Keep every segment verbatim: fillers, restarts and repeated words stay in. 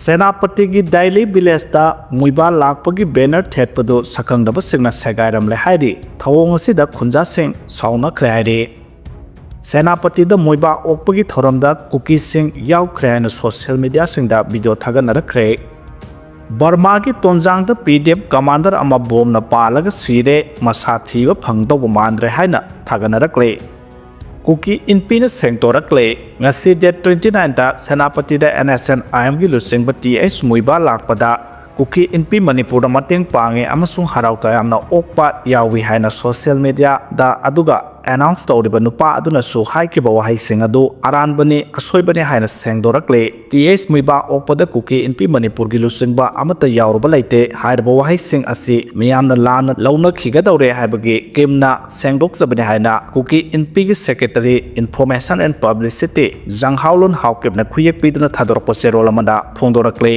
ꯁꯦꯅꯥꯄꯇꯤꯒꯤ ꯗꯥꯏꯂꯤ ꯚꯤꯂꯦꯖꯇ ꯃꯨꯏꯕꯥ ꯂꯥꯛꯄꯒꯤ ꯕꯦꯅꯔ ꯊꯦꯠꯄꯗꯨ ꯁꯛꯈꯪꯗꯕꯁꯤꯡꯅ ꯁꯦꯒꯥꯏꯔꯝꯂꯦ ꯍꯥꯏꯔꯤ꯫ ꯊꯧꯑꯣꯡ ꯑꯁꯤꯗ ꯈꯨꯟꯖꯥꯁꯤꯡ ꯁꯥꯎꯅꯈ꯭ꯔꯦ ꯍꯥꯏꯔꯤ꯫ ꯁꯦꯅꯥꯄꯇꯤꯗ ꯃꯨꯏꯕꯥ ꯑꯣꯛꯄꯒꯤ ꯊꯧꯔꯝꯗ ꯀꯨꯀꯤꯁꯤꯡ ꯌꯥꯎꯈ꯭ꯔꯦ ꯍꯥꯏꯅ ꯁꯣꯁꯤꯌꯦꯜ ꯃꯤꯗꯤꯌꯥꯁꯤꯡꯗ ꯚꯤꯗꯤꯑꯣ ꯊꯥꯒꯠꯅꯔꯛꯈ꯭ꯔꯦ꯫ ꯕꯔꯃꯥꯒꯤ ꯇꯣꯟꯖꯥꯡꯗ ꯄꯤ ꯗꯤ ꯑꯦꯐ ꯀꯃꯥꯟꯗꯔ ꯑꯃ ꯕꯣꯝꯅ ꯄꯥꯜꯂꯒ ꯁꯤꯔꯦ, ꯃꯁꯥ ꯊꯤꯕ ꯐꯪꯗꯧꯕ ꯃꯥꯟꯗ꯭ꯔꯦ ꯍꯥꯏꯅ ꯊꯥꯒꯠꯅꯔꯛꯂꯦ꯫ ꯀꯨꯀꯤ ꯏꯟꯄꯤꯅ ꯁꯦꯡꯗꯣꯔꯛꯂꯦ꯫ ꯉꯁꯤ ꯗꯦꯠ ꯇ꯭ꯋꯦꯟꯇꯤ ꯅꯥꯏꯟꯗ ꯁꯦꯅꯥꯄꯇꯤꯗ ꯑꯦꯟ ꯑꯦꯁ ꯑꯦꯟ ꯑꯥꯏ ꯑꯦꯝꯒꯤ ꯂꯨꯆꯤꯡꯕ ꯇꯤ ꯑꯩꯆ ꯃꯨꯏꯕꯥ ꯂꯥꯛꯄꯗ ꯀꯨꯀꯤ ꯏꯟꯄꯤ ꯃꯅꯤꯄꯨꯔꯗ ꯃꯇꯦꯡ ꯄꯥꯡꯉꯤ ꯑꯃꯁꯨꯡ ꯍꯔꯥꯎ ꯇꯌꯥꯝꯅ ꯑꯣꯛꯄ ꯌꯥꯎꯏ ꯍꯥꯏꯅ ꯁꯣꯁꯤꯌꯦꯜ ꯃꯤꯗꯤꯌꯥꯗ ꯑꯗꯨꯒ ꯑꯦꯅꯥꯎꯟꯁ ꯇꯧꯔꯤꯕ ꯅꯨꯄꯥ ꯑꯗꯨꯅꯁꯨ ꯍꯥꯏꯈꯤꯕ ꯋꯥꯍꯩꯁꯤꯡ ꯑꯗꯨ ꯑꯔꯥꯟꯕꯅꯤ, ꯑꯁꯣꯏꯕꯅꯤ ꯍꯥꯏꯅ ꯁꯦꯡꯗꯣꯔꯛꯂꯦ꯫ ꯇꯤ ꯑꯩꯆ ꯃꯨꯏꯕꯥ ꯑꯣꯛꯄꯗ ꯀꯨꯀꯤ ꯏꯟꯄꯤ ꯃꯅꯤꯄꯨꯔꯒꯤ ꯂꯨꯆꯤꯡꯕ ꯑꯃꯠꯇ ꯌꯥꯎꯔꯨꯕ ꯂꯩꯇꯦ ꯍꯥꯏꯔꯤꯕ ꯋꯥꯍꯩꯁꯤꯡ ꯑꯁꯤ ꯃꯤꯌꯥꯝꯅ ꯂꯥꯟꯅ ꯂꯧꯅꯈꯤꯒꯗꯧꯔꯦ ꯍꯥꯏꯕꯒꯤ ꯀꯤꯝꯅ ꯁꯦꯡꯗꯣꯛꯆꯕꯅꯤ ꯍꯥꯏꯅ ꯀꯨꯀꯤ ꯏꯟꯄꯤꯒꯤ ꯁꯦꯀ꯭ꯔꯦꯇꯔꯤ ꯏꯟꯐꯣꯔꯃꯦꯁꯟ ꯑꯦꯟ ꯄꯕ꯭ꯂꯤꯁꯤꯇꯤ ꯖꯪꯍꯥꯎꯂꯨꯟ ꯍꯥꯎꯀꯤꯞꯅ ꯈꯨꯌꯦꯛ ꯄꯤꯗꯨꯅ ꯊꯥꯗꯣꯔꯛꯄ ꯆꯦꯔꯣꯜ ꯑꯃꯗ ꯐꯣꯡꯗꯣꯔꯛꯂꯤ꯫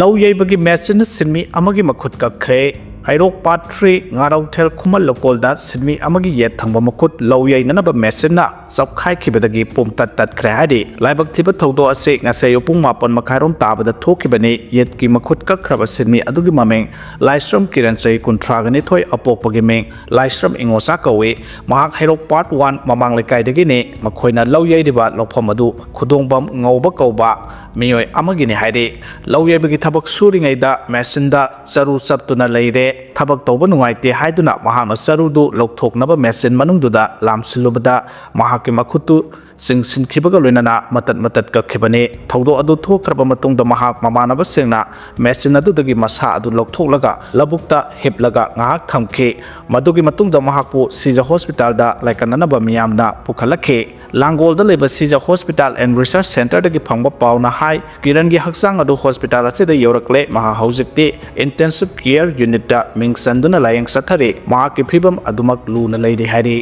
ꯂꯧ ꯌꯩꯕꯒꯤ ꯃꯦꯆꯤꯟꯅ ꯁꯤꯟꯃꯤ ꯑꯃꯒꯤ ꯃꯈꯨꯠ ꯀꯛꯈ꯭ꯔꯦ꯫ ꯍꯩꯔꯣꯛ ꯄꯥꯠ ꯊ꯭ꯔꯤ ꯉꯥꯔꯧꯊꯦꯜ ꯈꯨꯃꯟ ꯂꯣꯀꯣꯜꯗ ꯁꯤꯟꯃꯤ ꯑꯃꯒꯤ ꯌꯦꯠ ꯊꯪꯕ ꯃꯈꯨꯠ ꯂꯧ ꯌꯩꯅꯅꯕ ꯃꯦꯆꯤꯟꯅ ꯆꯞꯈꯥꯏꯈꯤꯕꯗꯒꯤ ꯄꯨꯝꯇꯠ ꯇꯠꯈ꯭ꯔꯦ ꯍꯥꯏꯔꯤ꯫ ꯂꯥꯏꯕꯛ ꯊꯤꯕ ꯊꯧꯗꯣꯛ ꯑꯁꯤ ꯉꯁꯤ ꯑꯌꯨꯛ ꯄꯨꯡ ꯃꯥꯄꯟ ꯃꯈꯥꯏꯔꯣꯝ ꯇꯥꯕꯗ ꯊꯣꯛꯈꯤꯕꯅꯤ꯫ ꯌꯦꯠꯀꯤ ꯃꯈꯨꯠ ꯀꯛꯈ꯭ꯔꯕ ꯁꯤꯟꯃꯤ ꯑꯗꯨꯒꯤ ꯃꯃꯤꯡ ꯂꯥꯏꯁ꯭ꯔꯝ ꯀꯤꯔꯟ, ꯆꯍꯤ ꯀꯨꯟꯊ꯭ꯔꯥꯒ ꯅꯤꯊꯣꯏ, ꯑꯄꯣꯛꯄꯒꯤ ꯃꯤꯡ ꯂꯥꯏꯁ꯭ꯔꯝ ꯏꯉꯣꯆꯥ ꯀꯧꯏ꯫ ꯃꯍꯥꯛ ꯍꯩꯔꯣꯛ ꯄꯥꯔꯠ ꯋꯥꯟ ꯃꯃꯥꯡ ꯂꯩꯀꯥꯏꯗꯒꯤꯅꯤ꯫ ꯃꯈꯣꯏꯅ ꯂꯧ ꯌꯩꯔꯤꯕ ꯂꯧꯐꯝ ꯑꯗꯨ ꯈꯨꯗꯣꯡꯕꯝ ꯉꯧꯕ ꯀꯧꯕ ꯃꯤꯑꯣꯏ ꯑꯃꯒꯤꯅꯤ ꯍꯥꯏꯔꯤ꯫ ꯂꯧ ꯌꯩꯕꯒꯤ ꯊꯕꯛ ꯁꯨꯔꯤꯉꯩꯗ ꯃꯦꯆꯤꯟꯗ ꯆꯔꯨ ꯆꯞꯇꯨꯅ ꯂꯩꯔꯦ꯫ ꯊꯕꯛ ꯇꯧꯕ ꯅꯨꯡꯉꯥꯏꯇꯦ ꯍꯥꯏꯗꯨꯅ ꯃꯍꯥꯛꯅ ꯆꯔꯨꯗꯨ ꯂꯧꯊꯣꯛꯅꯕ ꯃꯦꯆꯤꯟ ꯃꯅꯨꯡꯗꯨꯗ ꯂꯥꯝꯁꯤꯜꯂꯨꯕꯗ ꯃꯍꯥꯛꯀꯤ ꯃꯈꯨꯠꯇꯨ ꯆꯤꯡꯁꯤꯟꯈꯤꯕꯒ ꯂꯣꯏꯅꯅ ꯃꯇꯠ ꯃꯇꯠ ꯀꯛꯈꯤꯕꯅꯤ꯫ ꯊꯧꯗꯣꯛ ꯑꯗꯨ ꯊꯣꯛꯈ꯭ꯔꯕ ꯃꯇꯨꯡꯗ ꯃꯍꯥꯛ ꯃꯃꯥꯟꯅꯕꯁꯤꯡꯅ ꯃꯦꯆꯤꯟ ꯑꯗꯨꯗꯒꯤ ꯃꯁꯥ ꯑꯗꯨ ꯂꯧꯊꯣꯛꯂꯒ ꯂꯧꯕꯨꯛꯇ ꯍꯤꯞꯂꯒ ꯉꯥꯏꯍꯥꯛ ꯊꯝꯈꯤ꯫ ꯃꯗꯨꯒꯤ ꯃꯇꯨꯡꯗ ꯃꯍꯥꯛꯄꯨ ꯁꯤꯖ ꯍꯣꯁꯄꯤꯇꯥꯜꯗ ꯂꯥꯏꯀꯠꯅꯅꯕ ꯃꯤꯌꯥꯝꯅ ꯄꯨꯈꯠꯂꯛꯈꯤ꯫ ꯂꯥꯡꯒꯣꯜꯗ ꯂꯩꯕ ꯁꯤꯖ ꯍꯣꯁꯄꯤꯇꯥꯜ ꯑꯦꯟ ꯔꯤꯁꯔꯆ ꯁꯦꯟꯇꯔꯗꯒꯤ ꯐꯪꯕ ꯄꯥꯎꯅ ꯍꯥꯏ, ꯀꯤꯔꯟꯒꯤ ꯍꯛꯆꯥꯡ ꯑꯗꯨ ꯍꯣꯁꯄꯤꯇꯥꯜ ꯑꯁꯤꯗ ꯌꯧꯔꯛꯂꯦ꯫ ꯃꯍꯥꯛ ꯍꯧꯖꯤꯛꯇꯤ ꯏꯟꯇꯦꯟꯁꯤꯚ ꯀꯦꯌꯔ ꯌꯨꯅꯤꯠꯇ ꯃꯤꯡ ꯆꯟꯗꯨꯅ ꯂꯥꯌꯦꯡ ꯆꯠꯊꯔꯤ꯫ ꯃꯍꯥꯛꯀꯤ ꯐꯤꯕꯝ ꯑꯗꯨꯃꯛ ꯂꯨꯅ ꯂꯩꯔꯤ ꯍꯥꯏꯔꯤ꯫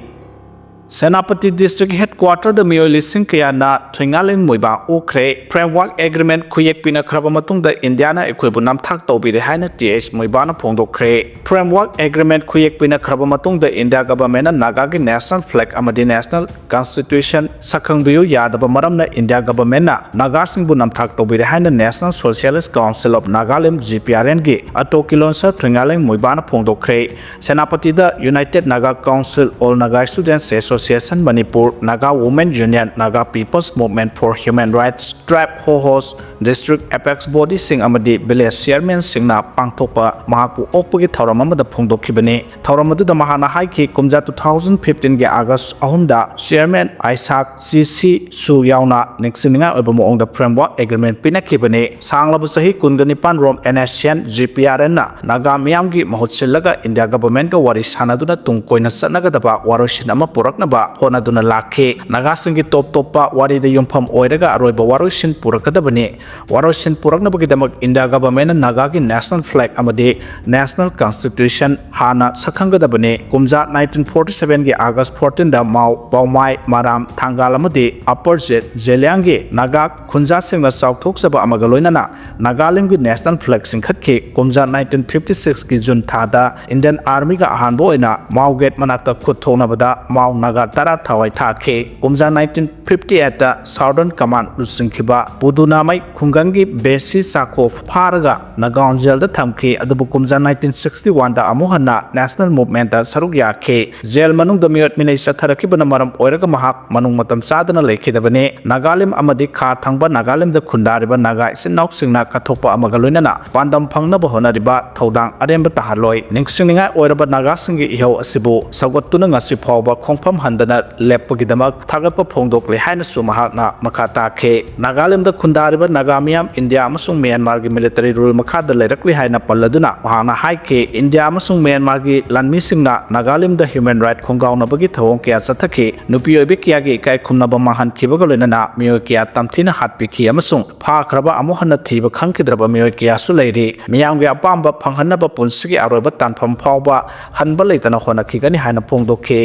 ꯁꯦꯅꯥꯄꯇꯤ ꯗꯤꯁꯇ꯭ꯔꯤꯛ ꯍꯦꯗꯀ꯭ꯋꯥꯇꯔꯗ ꯃꯤꯑꯣꯏ ꯂꯤꯁꯤꯡ ꯀꯌꯥꯅ ꯊꯣꯏꯉꯥꯂꯦꯡ ꯃꯣꯏꯕꯥ ꯑꯣꯛꯈ꯭ꯔꯦ꯫ ꯐ꯭ꯔꯦꯝꯋꯥꯔꯛ ꯑꯦꯒ꯭ꯔꯤꯃꯦꯟ ꯈꯨꯌꯦꯛ ꯄꯤꯅꯈ꯭ꯔꯕ ꯃꯇꯨꯡꯗ ꯏꯟꯗꯤꯌꯥꯅ ꯑꯩꯈꯣꯏꯕꯨ ꯅꯝꯊꯥꯛ ꯇꯧꯕꯤꯔꯦ ꯍꯥꯏꯅ ꯇꯤ ꯑꯩꯆ ꯃꯣꯏꯕꯥꯅ ꯐꯣꯡꯗꯣꯛꯈ꯭ꯔꯦ꯫ ꯐ꯭ꯔꯦꯝꯋꯥꯔꯛ ꯑꯦꯒ꯭ꯔꯤꯃꯦꯟ ꯈꯨꯌꯦꯛ ꯄꯤꯅꯈ꯭ꯔꯕ ꯃꯇꯨꯡꯗ ꯏꯟꯗꯤꯌꯥ ꯒꯚꯔꯟꯃꯦꯟꯠꯅ ꯅꯥꯒꯥꯒꯤ ꯅꯦꯁꯅꯦꯜ ꯐ꯭ꯂꯦꯒ ꯑꯃꯗꯤ ꯅꯦꯁꯅꯦꯜ ꯀꯟꯁꯇꯤꯇ꯭ꯌꯨꯁꯟ ꯁꯛꯈꯪꯕꯤꯌꯨ ꯌꯥꯗꯕ ꯃꯔꯝꯅ ꯏꯟꯗꯤꯌꯥ ꯒꯚꯔꯟꯃꯦꯟꯠꯅ ꯅꯥꯒꯥꯁꯤꯡꯕꯨ ꯅꯝꯊꯥꯛ ꯇꯧꯕꯤꯔꯦ ꯍꯥꯏꯅ National Socialist Council of Nagalim, G P R ꯑꯦꯟꯒꯤ ꯑꯇꯣ Kilonser ꯊꯣꯏꯉꯥꯂꯦꯡ ꯃꯣꯏꯕꯥꯅ ꯐꯣꯡꯗꯣꯛꯈ꯭ꯔꯦ꯫ ꯁꯦꯅꯥꯄꯇꯤꯗ United Naga Council, All Naga Students Association Manipur, Naga Women Union, Naga People's Movement for Human Rights, Tribe Hohos, District Apex Bodyꯁꯤꯡ ꯑꯃꯗꯤ village ꯆꯤꯌꯔꯃꯦꯟꯁꯤꯡꯅ ꯄꯥꯡꯊꯣꯛꯄ ꯃꯍꯥꯛꯄꯨ ꯑꯣꯛꯄꯒꯤ ꯊꯧꯔꯝ ꯑꯃꯗ ꯐꯣꯡꯗꯣꯛꯈꯤꯕꯅꯤ꯫ ꯊꯧꯔꯝ ꯑꯗꯨꯗ ꯃꯍꯥꯛꯅ ꯍꯥꯏꯈꯤ, ꯀꯨꯝꯖꯥ two thousand fifteenꯒꯤ ꯑꯥꯒꯁ ꯑꯍꯨꯝꯗ ꯆꯤꯌꯔꯃꯦꯟ ꯑꯥꯏꯁꯥꯛ ꯁꯤ ꯁꯤꯁꯨ ꯌꯥꯎꯅ ꯅꯤꯡꯁꯤꯡꯅꯤꯡꯉꯥꯏ ꯑꯣꯏꯕ ꯃꯑꯣꯡꯗ ꯐ꯭ꯔꯦꯝꯋꯥꯔꯛ ꯑꯦꯒ꯭ꯔꯤꯃꯦꯟ ꯄꯤꯅꯈꯤꯕꯅꯤ꯫ ꯁꯥꯡꯂꯕ ꯆꯍꯤ ꯀꯨꯟꯒ ꯅꯤꯄꯥꯟ ꯔꯣꯝ N S C N, G P R ꯑꯦꯟꯅ ꯅꯥꯒꯥ ꯃꯤꯌꯥꯝꯒꯤ ꯃꯍꯨꯠ ꯁꯤꯜꯂꯒ ꯏꯟꯗꯤꯌꯥ ꯒꯚꯔꯟꯃꯦꯟꯠꯀ ꯋꯥꯔꯤ ꯁꯥꯟꯅꯗꯨꯅ ꯇꯨꯡ ꯀꯣꯏꯅ ꯆꯠꯅꯒꯗꯕ ꯋꯥꯔꯣꯏꯁꯤꯟ ꯑꯃ ꯄꯨꯔꯛꯅꯕ ꯍꯣꯠꯅꯗꯨꯅ ꯂꯥꯛꯈꯤ꯫ ꯅꯥꯒꯥꯁꯤꯡꯒꯤ ꯇꯣꯞ ꯇꯣꯞꯄ ꯋꯥꯔꯤꯗ ꯌꯨꯝꯐꯝ ꯑꯣꯏꯔꯒ ꯑꯔꯣꯏꯕ ꯋꯥꯔꯣꯏꯁꯤꯟ ꯄꯨꯔꯛꯀꯗꯕꯅꯤ꯫ ꯋꯥꯔꯣꯏꯁꯤꯟ ꯄꯨꯔꯛꯅꯕꯒꯤꯗꯃꯛ ꯏꯟꯗꯤꯌꯥ ꯒꯚꯔꯟꯃꯦꯟꯠꯅ ꯅꯥꯒꯥꯒꯤ ꯅꯦꯁꯅꯦꯜ ꯐ꯭ꯂꯦꯒ ꯑꯃꯗꯤ ꯅꯦꯁꯅꯦꯜ ꯀꯟꯁꯇꯤꯇ꯭ꯌꯨꯁꯟ ꯍꯥꯟꯅ ꯁꯛꯈꯪꯒꯗꯕꯅꯤ꯫ ꯀꯨꯝꯖꯥ nineteen forty sevenꯒꯤ ꯑꯥꯒꯁ fourteenꯗ ꯃꯥꯎ, ꯄꯥꯎꯃꯥꯏ, ꯃꯔꯥꯝ, ꯊꯥꯡꯒꯥꯜ ꯑꯃꯗꯤ ꯑꯞꯄꯔ ꯖꯦ-, ꯖꯦꯂꯤꯌꯥꯡꯒꯤ ꯅꯥꯒꯥ ꯈꯨꯟꯖꯥꯁꯤꯡꯅ ꯆꯥꯎꯊꯣꯛꯆꯕ ꯑꯃꯒ ꯂꯣꯏꯅꯅ ꯅꯥꯒꯥꯂꯦꯟꯒꯤ ꯅꯦꯁꯅꯦꯜ ꯐ꯭ꯂꯦꯒ ꯆꯤꯡꯈꯠꯈꯤ꯫ ꯀꯨꯝꯖꯥ nineteen fifty sixꯀꯤ ꯖꯨꯟ ꯊꯥꯗ ꯏꯟꯗꯤꯌꯟ ꯑꯥꯔꯃꯤꯒ ꯑꯍꯥꯟꯕ ꯑꯣꯏꯅ ꯃꯥꯎ ꯒꯦꯠ ꯃꯅꯥꯛꯇ ꯈꯨꯠ ꯊꯣꯛꯅꯕꯗ ꯃꯥꯎ ꯅꯥꯒꯥ ꯇꯔꯥ ꯊꯋꯥꯏ ꯊꯥꯈꯤ꯫ ꯀꯨꯝꯖꯥ nineteen fifty eightꯇ Southern Command ꯂꯨꯆꯤꯡꯈꯤꯕ ꯄꯨꯗꯨꯅꯥꯃꯩ ꯈꯨꯡꯒꯪꯒꯤ ꯕꯦꯁꯤ ꯆꯥꯈꯣ ꯐꯥꯔꯒ ꯅꯒꯥꯎꯟ ꯖꯦꯜꯗ ꯊꯝꯈꯤ꯫ ꯑꯗꯨꯕꯨ ꯀꯨꯝꯖꯥ nineteen sixty oneꯗ ꯑꯃꯨꯛ ꯍꯟꯅ ꯅꯦꯁꯅꯦꯜ ꯃꯨꯚꯃꯦꯟꯠꯇ ꯁꯔꯨꯛ ꯌꯥꯈꯤ꯫ ꯖꯦꯜ ꯃꯅꯨꯡꯗ ꯃꯤꯑꯣꯠ ꯃꯤꯅꯩ ꯆꯠꯊꯔꯛꯈꯤꯕꯅ ꯃꯔꯝ ꯑꯣꯏꯔꯒ ꯃꯍꯥꯛ ꯃꯅꯨꯡ ꯃꯇꯝ ꯆꯥꯗꯅ ꯂꯩꯈꯤꯗꯕꯅꯤ꯫ ꯅꯥꯒꯥꯂꯦꯟ ꯑꯃꯗꯤ ꯈꯥ ꯊꯪꯕ ꯅꯥꯒꯥꯂꯦꯟꯗ ꯈꯨꯟꯗꯥꯔꯤꯕ ꯅꯥꯒꯥ ꯏꯆꯤꯟ ꯏꯅꯥꯎꯁꯤꯡꯅ ꯀꯠꯊꯣꯛꯄ ꯑꯃꯒ ꯂꯣꯏꯅꯅ ꯄꯥꯟꯗꯝ ꯐꯪꯅꯕ ꯍꯣꯠꯅꯔꯤꯕ ꯊꯧꯗꯥꯡ ꯑꯔꯦꯝꯕ ꯇꯥꯍꯜꯂꯣꯏ꯫ ꯅꯤꯡꯁꯤꯡꯅꯤꯡꯉꯥꯏ ꯑꯣꯏꯔꯕ ꯅꯥꯒꯥꯁꯤꯡꯒꯤ ꯏꯍꯧ ꯑꯁꯤꯕꯨ ꯁꯧꯒꯠꯇꯨꯅ ꯉꯁꯤ ꯐꯥꯎꯕ ꯈꯣꯡꯐꯝ ꯍꯟꯗꯅ ꯂꯦꯞꯄꯒꯤꯗꯃꯛ ꯊꯥꯒꯠꯄ ꯐꯣꯡꯗꯣꯛꯂꯤ ꯍꯥꯏꯅꯁꯨ ꯃꯍꯥꯛꯅ ꯃꯈꯥ ꯇꯥꯈꯤ꯫ ꯅꯥꯒꯥꯂꯦꯟꯗ ꯈꯨꯟꯗꯥꯔꯤꯕ ꯅꯥꯒꯥ ꯃꯤꯌꯥꯝ ꯏꯟꯗꯤꯌꯥ ꯑꯃꯁꯨꯡ ꯃ꯭ꯌꯥꯟꯃꯥꯔꯒꯤ ꯃꯤꯂꯤꯇꯔꯤ ꯔꯨꯜ ꯃꯈꯥꯗ ꯂꯩꯔꯛꯂꯤ ꯍꯥꯏꯅ ꯄꯜꯂꯗꯨꯅ ꯃꯍꯥꯛꯅ ꯍꯥꯏꯈꯤ, ꯏꯟꯗꯤꯌꯥ ꯑꯃꯁꯨꯡ ꯃ꯭ꯌꯥꯟꯃꯥꯔꯒꯤ ꯂꯥꯟꯃꯤꯁꯤꯡꯅ ꯅꯥꯒꯥꯂꯦꯟꯗ ꯍ꯭ꯌꯨꯃꯦꯟ ꯔꯥꯏꯠ ꯈꯣꯡꯒꯥꯎꯅꯕꯒꯤ ꯊꯧꯑꯣꯡ ꯀꯌꯥ ꯆꯠꯊꯈꯤ꯫ ꯅꯨꯄꯤ ꯑꯣꯏꯕꯤ ꯀꯌꯥꯒꯤ ꯏꯀꯥꯏ ꯈꯨꯝꯅꯕ ꯃꯥꯡꯍꯟꯈꯤꯕꯒ ꯂꯣꯏꯅꯅ ꯃꯤꯑꯣꯏ ꯀꯌꯥ ꯇꯝꯊꯤꯅ ꯍꯥꯠꯄꯤꯈꯤ ꯑꯃꯁꯨꯡ ꯐꯥꯈ꯭ꯔꯕ ꯑꯃꯨꯛ ꯍꯟꯅ ꯊꯤꯕ ꯈꯪꯈꯤꯗ꯭ꯔꯕ ꯃꯤꯑꯣꯏ ꯀꯌꯥꯁꯨ ꯂꯩꯔꯤ꯫ ꯃꯤꯌꯥꯝꯒꯤ ꯑꯄꯥꯝꯕ ꯐꯪꯍꯟꯅꯕ ꯄꯨꯟꯁꯤꯒꯤ ꯑꯔꯣꯏꯕ ꯇꯥꯟꯐꯝ ꯐꯥꯎꯕ ꯍꯟꯕ ꯂꯩꯇꯅ ꯍꯣꯠꯅꯈꯤꯒꯅꯤ ꯍꯥꯏꯅ ꯐꯣꯡꯗꯣꯛꯈꯤ꯫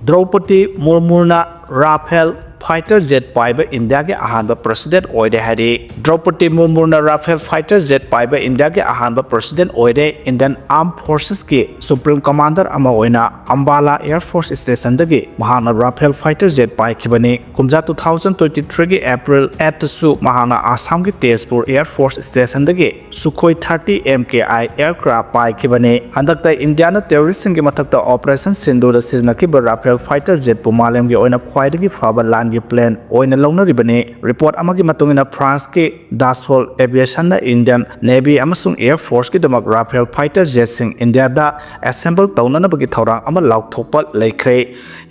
ꯗ꯭ꯔꯧꯄꯗꯤ ꯃꯨꯔꯃꯨꯅ ꯔꯥꯐꯦꯜ ꯐꯥꯏꯇꯔ ꯖꯦꯠ ꯄꯥꯏꯕ ꯏꯟꯗꯤꯌꯥꯒꯤ ꯑꯍꯥꯟꯕ ꯄ꯭ꯔꯁꯤꯗꯦꯟ ꯑꯣꯏꯔꯦ ꯍꯥꯏꯔꯤ꯫ ꯗ꯭ꯔꯧꯄꯗꯤ ꯃꯨꯔꯃꯨꯅ ꯔꯥꯐꯦꯜ ꯐꯥꯏꯇꯔ ꯖꯦꯠ ꯄꯥꯏꯕ ꯏꯟꯗꯤꯌꯥꯒꯤ ꯑꯍꯥꯟꯕ ꯄ꯭ꯔꯁꯤꯗꯦꯟ ꯑꯣꯏꯔꯦ꯫ ꯏꯟꯗꯤꯌꯟ ꯑꯥꯔꯝ ꯐꯣꯔꯁꯦꯁꯀꯤ ꯁꯨꯄ꯭ꯔꯤꯝ ꯀꯃꯥꯟꯗꯔ ꯑꯃ ꯑꯣꯏꯅ ꯑꯝꯕꯥꯂꯥ ꯑꯦꯌꯔ ꯐꯣꯔꯁ ꯁ꯭ꯇꯦꯁꯟꯗꯒꯤ ꯃꯍꯥꯛꯅ ꯔꯥꯐꯦꯜ ꯐꯥꯏꯇꯔ ꯖꯦꯠ ꯄꯥꯏꯈꯤꯕꯅꯤ꯫ ꯀꯨꯝꯖꯥ two thousand twenty three ꯒꯤ April eight ꯇꯁꯨ ꯃꯍꯥꯛꯅ ꯑꯁꯥꯝꯒꯤ ꯇꯦꯖꯄꯨꯔ ꯑꯦꯌꯔ ꯐꯣꯔꯁ ꯁ꯭ꯇꯦꯁꯟꯗꯒꯤ ꯁꯨꯈꯣꯏ thirty M K I aircraft ꯄꯥꯏꯈꯤꯕꯅꯤ꯫ ꯍꯟꯗꯛꯇ ꯏꯟꯗꯤꯌꯥꯅ ꯇꯦꯔꯣꯔꯤꯁꯁꯤꯡꯒꯤ ꯃꯊꯛꯇ ꯑꯣꯄꯔꯦꯁꯟ ꯁꯤꯟꯗꯨꯗ ꯁꯤꯖꯤꯟꯅꯈꯤꯕ ꯔꯥꯐꯦꯜ ꯐꯥꯏꯇꯔ ꯖꯦꯠꯄꯨ ꯃꯥꯂꯦꯝꯒꯤ ꯑꯣꯏꯅ ꯈ꯭ꯋꯥꯏꯗꯒꯤ ꯐꯕ ꯂꯥꯟꯒꯤ ꯄ꯭ꯂꯦꯟ ꯑꯣꯏꯅ ꯂꯧꯅꯔꯤꯕꯅꯤ꯫ ꯔꯤꯄꯣꯔꯠ ꯑꯃꯒꯤ ꯃꯇꯨꯡ ꯏꯟꯅ, ꯐ꯭ꯔꯥꯟꯁꯀꯤ ꯗꯥꯁꯣꯜ ꯑꯦꯚꯤꯌꯦꯁꯟꯅ ꯏꯟꯗꯤꯌꯟ ꯅꯦꯚꯤ ꯑꯃꯁꯨꯡ ꯑꯦꯌꯔ ꯐꯣꯔꯁꯀꯤꯗꯃꯛ ꯔꯥꯐꯦꯜ ꯐꯥꯏꯇꯔ ꯖꯦꯠꯁꯤꯡ ꯏꯟꯗꯤꯌꯥꯗ ꯑꯦꯁꯦꯝꯕꯜ ꯇꯧꯅꯅꯕꯒꯤ ꯊꯧꯔꯥꯡ ꯑꯃ ꯂꯥꯎꯊꯣꯛꯄ ꯂꯩꯈ꯭ꯔꯦ꯫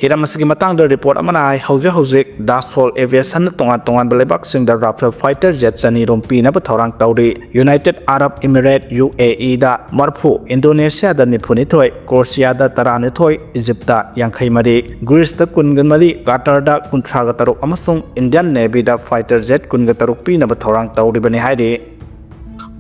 ꯍꯤꯔꯝ ꯑꯁꯤꯒꯤ ꯃꯇꯥꯡꯗ ꯔꯤꯄꯣꯔꯠ ꯑꯃꯅ ꯍꯥꯏ, ꯍꯧꯖꯤꯛ ꯍꯧꯖꯤꯛ ꯗꯥꯁꯣꯜ ꯑꯦꯚꯤꯌꯦꯁꯟꯅ ꯇꯣꯉꯥꯟ ꯇꯣꯉꯥꯟꯕ ꯂꯩꯕꯥꯛꯁꯤꯡꯗ ꯔꯥꯐꯦꯜ ꯐꯥꯏꯇꯔ ꯖꯦꯠ ꯆꯅꯤ ꯔꯣꯝ ꯄꯤꯅꯕ ꯊꯧꯔꯥꯡ ꯇꯧꯔꯤ꯫ ꯌꯨꯅꯥꯏꯇꯦꯗ ꯑꯥꯔꯕ ꯏꯃꯤꯔꯦꯠ, UAEꯗ ꯃꯔꯤꯐꯨ, ꯏꯟꯗꯣꯅꯦꯁꯤꯌꯥꯗ ꯅꯤꯐꯨꯅꯤꯊꯣꯏ, ꯀ꯭ꯔꯣꯁꯤꯌꯥꯗ ꯇꯔꯥꯅꯤꯊꯣꯏ, ꯏꯖꯤꯞꯇ ꯌꯥꯡꯈꯩ ꯃꯔꯤ, ꯒ꯭ꯔꯤꯁꯇ ꯀꯨꯟꯒ ꯃꯔꯤ, ꯀꯇꯔꯗ ꯀꯨꯟꯊ꯭ꯔꯥꯒ ꯇꯔꯨꯛ ꯑꯃꯁꯨꯡ ꯏꯟꯗꯤꯌꯟ ꯅꯦꯚꯤꯗ ꯐꯥꯏꯇꯔ ꯖꯦꯠ ꯀꯨꯟꯒ ꯇꯔꯨꯛ ꯄꯤꯅꯕ ꯊꯧꯔꯥꯡ ꯇꯧꯔꯤꯕꯅꯤ ꯍꯥꯏꯔꯤ꯫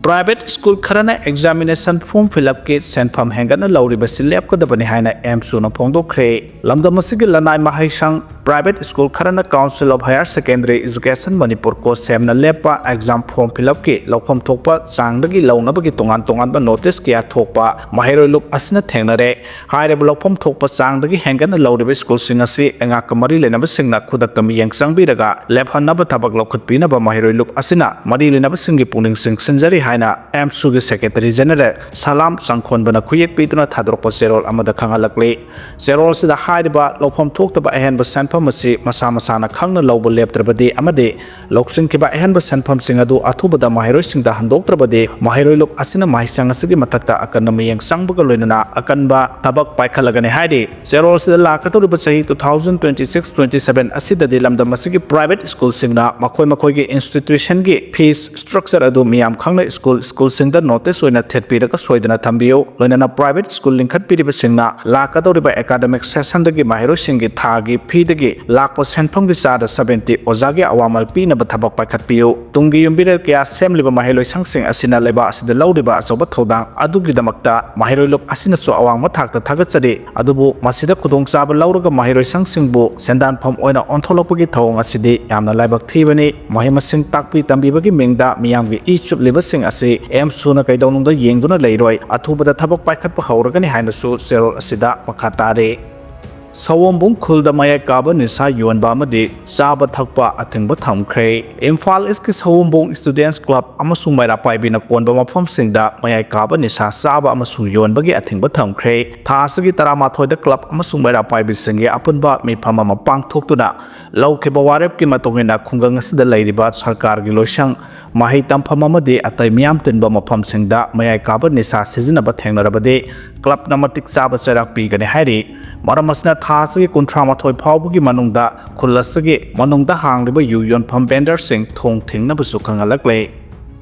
ꯄ꯭ꯔꯥꯏꯚꯦꯠ ꯁ꯭ꯀꯨꯜ ꯈꯔꯅ ꯑꯦꯛꯖꯥꯃꯤꯅꯦꯁꯟ ꯐꯣꯔꯝ ꯐꯤꯜ ꯑꯞꯀꯤ ꯁꯦꯟꯐꯝ ꯍꯦꯟꯒꯠꯅ ꯂꯧꯔꯤꯕꯁꯤ ꯂꯦꯞꯀꯗꯕꯅꯤ ꯍꯥꯏꯅ ꯑꯦꯝꯁꯨꯅ ꯐꯣꯡꯗꯣꯛꯈ꯭ꯔꯦ꯫ ꯂꯝꯗꯝ ꯑꯁꯤꯒꯤ ꯂꯅꯥꯏ ꯃꯍꯩꯁꯪ ꯄ꯭ꯔꯥꯏꯚꯦꯠ ꯁ꯭ꯀꯨꯜ ꯈꯔꯅ Council of Higher Secondary Education Manipur, ꯀꯣꯁꯦꯝꯅ ꯂꯦꯞꯄ ꯑꯦꯛꯖꯥꯝ ꯐꯣꯔꯝ ꯐꯤꯜ ꯑꯞꯀꯤ ꯂꯧꯐꯝ ꯊꯣꯛꯄ ꯆꯥꯡꯗꯒꯤ ꯂꯧꯅꯕꯒꯤ ꯇꯣꯉꯥꯟ ꯇꯣꯉꯥꯟꯕ ꯅꯣꯇꯤꯁ ꯀꯌꯥ ꯊꯣꯛꯄ ꯃꯍꯩꯔꯣꯏ ꯂꯨꯞ ꯑꯁꯤꯅ ꯊꯦꯡꯅꯔꯦ꯫ ꯍꯥꯏꯔꯤꯕ ꯂꯧꯐꯝ ꯊꯣꯛꯄ ꯆꯥꯡꯗꯒꯤ ꯍꯦꯟꯒꯠꯅ ꯂꯧꯔꯤꯕ ꯁ꯭ꯀꯨꯜꯁꯤꯡ ꯑꯁꯤ ꯂꯩꯉꯥꯛꯀ ꯃꯔꯤ ꯂꯩꯅꯕꯁꯤꯡꯅ ꯈꯨꯗꯛꯇ ꯃꯤꯠꯌꯦꯡ ꯆꯪꯕꯤꯔꯒ ꯂꯦꯞꯍꯟꯅꯕ ꯊꯕꯛ ꯂꯧꯈꯠꯄꯤꯅꯕ ꯃꯍꯩꯔꯣꯏ ꯂꯨꯞ ꯑꯁꯤꯅ ꯃꯔꯤ ꯂꯩꯅꯕꯁꯤꯡꯒꯤ ꯄꯨꯛꯅꯤꯡ ꯆꯤꯡꯁꯤꯟꯖꯔꯤ ꯍꯥꯏꯅ ꯑꯦꯝꯁꯨꯒꯤ ꯁꯦꯀ꯭ꯔꯦꯇꯔꯤ ꯖꯦꯅꯔꯦꯜ ꯁꯂꯥꯝ ꯆꯪꯈꯣꯟꯕꯅ ꯈꯨꯌꯦꯛ ꯄꯤꯗꯨꯅ ꯊꯥꯗꯣꯔꯛꯄ ꯆꯦꯔꯣꯜ ꯑꯃꯗ ꯈꯪꯍꯜꯂꯛꯂꯤ꯫ ꯆꯦꯔꯣꯜ ꯑꯁꯤꯗ ꯍꯥꯏꯔꯤꯕ ꯂꯧꯐꯝ ꯊꯣꯛꯇꯕ ꯑꯍꯦꯟꯕ ꯁꯦꯟꯐꯝ ꯑꯁꯤ ꯃꯁꯥ ꯃꯁꯥꯅ ꯈꯪꯅ ꯂꯧꯕ ꯂꯦꯞꯇ꯭ꯔꯕꯗꯤ ꯑꯃꯗꯤ ꯂꯧꯁꯤꯟꯈꯤꯕ ꯑꯍꯦꯟꯕ ꯁꯦꯟꯐꯝꯁꯤꯡ ꯑꯗꯨ ꯑꯊꯨꯕꯗ ꯃꯍꯩꯔꯣꯏꯁꯤꯡꯗ ꯍꯟꯗꯣꯛꯇ꯭ꯔꯕꯗꯤ ꯃꯍꯩꯔꯣꯏ ꯂꯨꯞ ꯑꯁꯤꯅ ꯃꯍꯩꯁꯪ ꯑꯁꯤꯒꯤ ꯃꯊꯛꯇ ꯑꯀꯟꯕ ꯃꯤꯠꯌꯦꯡ ꯆꯪꯕꯒ ꯂꯣꯏꯅꯅ ꯑꯀꯟꯕ ꯊꯕꯛ ꯄꯥꯏꯈꯠꯂꯒꯅꯤ ꯍꯥꯏꯔꯤ꯫ ꯆꯦꯔꯣꯜ ꯑꯁꯤꯗ ꯂꯥꯛꯀꯗꯧꯔꯤꯕ ꯆꯍꯤ two thousand twenty six twenty seven ꯑꯁꯤꯗꯗꯤ ꯂꯝꯗꯝ ꯑꯁꯤꯒꯤ ꯄ꯭ꯔꯥꯏꯚꯦꯠ ꯁ꯭ꯀꯨꯜꯁꯤꯡꯅ ꯃꯈꯣꯏ ꯃꯈꯣꯏꯒꯤ ꯏꯟꯁꯇꯤꯇ꯭ꯌꯨꯁꯟꯒꯤ ꯐꯤꯁ ꯁ꯭ꯇ꯭ꯔꯛꯆꯔ ꯑꯗꯨ ꯃꯤꯌꯥꯝ ꯈꯪꯅ ꯁ꯭ꯀꯨꯜ ꯁ꯭ꯀꯨꯜꯁꯤꯡꯗ ꯅꯣꯇꯤꯁ ꯑꯣꯏꯅ ꯊꯦꯠꯄꯤꯔꯒ ꯁꯣꯏꯗꯅ ꯊꯝꯕꯤꯌꯨ꯫ ꯂꯣꯏꯅꯅ ꯄ꯭ꯔꯥꯏꯚꯦꯠ ꯁ꯭ꯀꯨꯜ ꯂꯤꯡꯈꯠꯄꯤꯔꯤꯕꯁꯤꯡꯅ ꯂꯥꯛꯀꯗꯧꯔꯤꯕ ꯑꯦꯀꯥꯗꯃꯤꯛ ꯁꯦꯁꯟꯗꯒꯤ ꯃꯍꯩꯔꯣꯏꯁꯤꯡꯒꯤ ꯊꯥꯒꯤ ꯐꯤꯗꯒꯤ ꯀꯤ ꯂꯥꯛꯄ ꯁꯦꯟꯐꯝꯒꯤ ꯆꯥꯗ ꯁꯕꯦꯟꯇꯤ ꯑꯣꯖꯥꯒꯤ ꯑꯋꯥꯃꯜ ꯄꯤꯅꯕ ꯊꯕꯛ ꯄꯥꯏꯈꯠꯄꯤꯌꯨ꯫ ꯇꯨꯡꯒꯤ ꯌꯨꯝꯕꯤꯔꯦꯜ ꯀꯌꯥ ꯁꯦꯝꯂꯤꯕ ꯃꯍꯩꯂꯣꯏꯁꯪꯁꯤꯡ ꯑꯁꯤꯅ ꯂꯩꯕꯥꯛ ꯑꯁꯤꯗ ꯂꯧꯔꯤꯕ ꯑꯆꯧꯕ ꯊꯧꯗꯥꯡ ꯑꯗꯨꯒꯤꯗꯃꯛꯇ ꯃꯍꯩꯔꯣꯏ ꯂꯨꯞ ꯑꯁꯤꯅꯁꯨ ꯑꯋꯥꯡꯕ ꯊꯥꯛꯇ ꯊꯥꯒꯠꯆꯔꯤ꯫ ꯑꯗꯨꯕꯨ ꯃꯁꯤꯗ ꯈꯨꯗꯣꯡꯆꯥꯕ ꯂꯧꯔꯒ ꯃꯍꯩꯔꯣꯏꯁꯪꯁꯤꯡꯕꯨ ꯁꯦꯟꯗꯥꯟꯐꯝ ꯑꯣꯏꯅ ꯑꯣꯟꯊꯣꯛꯂꯛꯄꯒꯤ ꯊꯧꯑꯣꯡ ꯑꯁꯤꯗꯤ ꯌꯥꯝꯅ ꯂꯥꯏꯕꯛ ꯊꯤꯕꯅꯤ꯫ ꯃꯍꯩ ꯃꯁꯤꯡ ꯇꯥꯛꯄꯤ ꯇꯝꯕꯤꯕꯒꯤ ꯃꯤꯡꯗ ꯃꯤꯌꯥꯝꯒꯤ ꯏ ꯆꯨꯞꯂꯤꯕꯁꯤꯡ ꯑꯁꯤ ꯑꯦꯝ ꯁꯨꯅ ꯀꯩꯗꯧꯅꯨꯡꯗ ꯌꯦꯡꯗꯨꯅ ꯂꯩꯔꯣꯏ꯫ ꯑꯊꯨꯕꯗ ꯊꯕꯛ ꯄꯥꯏꯈꯠꯄ ꯍꯧꯔꯒꯅꯤ ꯍꯥꯏꯅꯁꯨ ꯆꯦꯔꯣꯜ ꯑꯁꯤꯗ ꯃꯈꯥ ꯇꯥꯔꯤ꯫ ꯁꯑꯣꯝꯕꯨꯡ ꯈꯨꯜꯗ ꯃꯌꯥꯏ ꯀꯥꯕ ꯅꯤꯁꯥ ꯌꯣꯟꯕ ꯑꯃꯗꯤ ꯆꯥꯕ ꯊꯛꯄ ꯑꯊꯤꯡꯕ ꯊꯝꯈ꯭ꯔꯦ꯫ ꯏꯝꯐꯥꯜ ꯏꯁꯀꯤ ꯁꯑꯣꯝꯕꯨꯡ ꯁ꯭ꯇꯨꯗꯦꯟꯠꯁ ꯀ꯭ꯂꯕ ꯑꯃꯁꯨꯡ ꯃꯩꯔꯥ ꯄꯥꯏꯕꯤꯅ ꯀꯣꯟꯕ ꯃꯐꯝꯁꯤꯡꯗ ꯃꯌꯥꯏ ꯀꯥꯕ ꯅꯤꯁꯥ ꯆꯥꯕ ꯑꯃꯁꯨꯡ ꯌꯣꯟꯕꯒꯤ ꯑꯊꯤꯡꯕ ꯊꯝꯈ꯭ꯔꯦ꯫ ꯊꯥ ꯑꯁꯤꯒꯤ ꯇꯔꯥꯃꯥꯊꯣꯏꯗ ꯀ꯭ꯂꯕ ꯑꯃꯁꯨꯡ ꯃꯩꯔꯥ ꯄꯥꯏꯕꯤꯁꯤꯡꯒꯤ ꯑꯄꯨꯟꯕ ꯃꯤꯐꯝ ꯑꯃ ꯄꯥꯡꯊꯣꯛꯇꯨꯅ ꯂꯧꯈꯤꯕ ꯋꯥꯔꯦꯞꯀꯤ ꯃꯇꯨꯡ ꯏꯟꯅ ꯈꯨꯡꯒꯪ ꯑꯁꯤꯗ ꯂꯩꯔꯤꯕ ꯁꯔꯀꯥꯔꯒꯤ ꯂꯣꯏꯁꯪ, ꯃꯍꯩ ꯇꯝꯐꯝ ꯑꯃꯗꯤ ꯑꯇꯩ ꯃꯤꯌꯥꯝ ꯇꯤꯟꯕ ꯃꯐꯝꯁꯤꯡꯗ ꯃꯌꯥꯏ ꯀꯥꯕ ꯅꯤꯁꯥ ꯁꯤꯖꯤꯟꯅꯕ ꯊꯦꯡꯅꯔꯕꯗꯤ ꯀ꯭ꯂꯕꯅ ꯃꯇꯤꯛ ꯆꯥꯕ ꯆꯩꯔꯥꯛ ꯄꯤꯒꯅꯤ ꯍꯥꯏꯔꯤ꯫ ꯃꯔꯝ ꯑꯁꯤꯅ ꯊꯥ ꯑꯁꯤꯒꯤ ꯀꯨꯟꯊ꯭ꯔꯥ ꯃꯥꯊꯣꯏ ꯐꯥꯎꯕꯒꯤ ꯃꯅꯨꯡꯗ ꯈꯨꯜ ꯑꯁꯤꯒꯤ ꯃꯅꯨꯡꯗ ꯍꯥꯡꯂꯤꯕ ꯌꯨ ꯌꯣꯟꯐꯝ ꯚꯦꯟꯗꯔꯁꯤꯡ ꯊꯣꯡ ꯊꯤꯡꯅꯕꯁꯨ ꯈꯪꯍꯜꯂꯛꯂꯦ꯫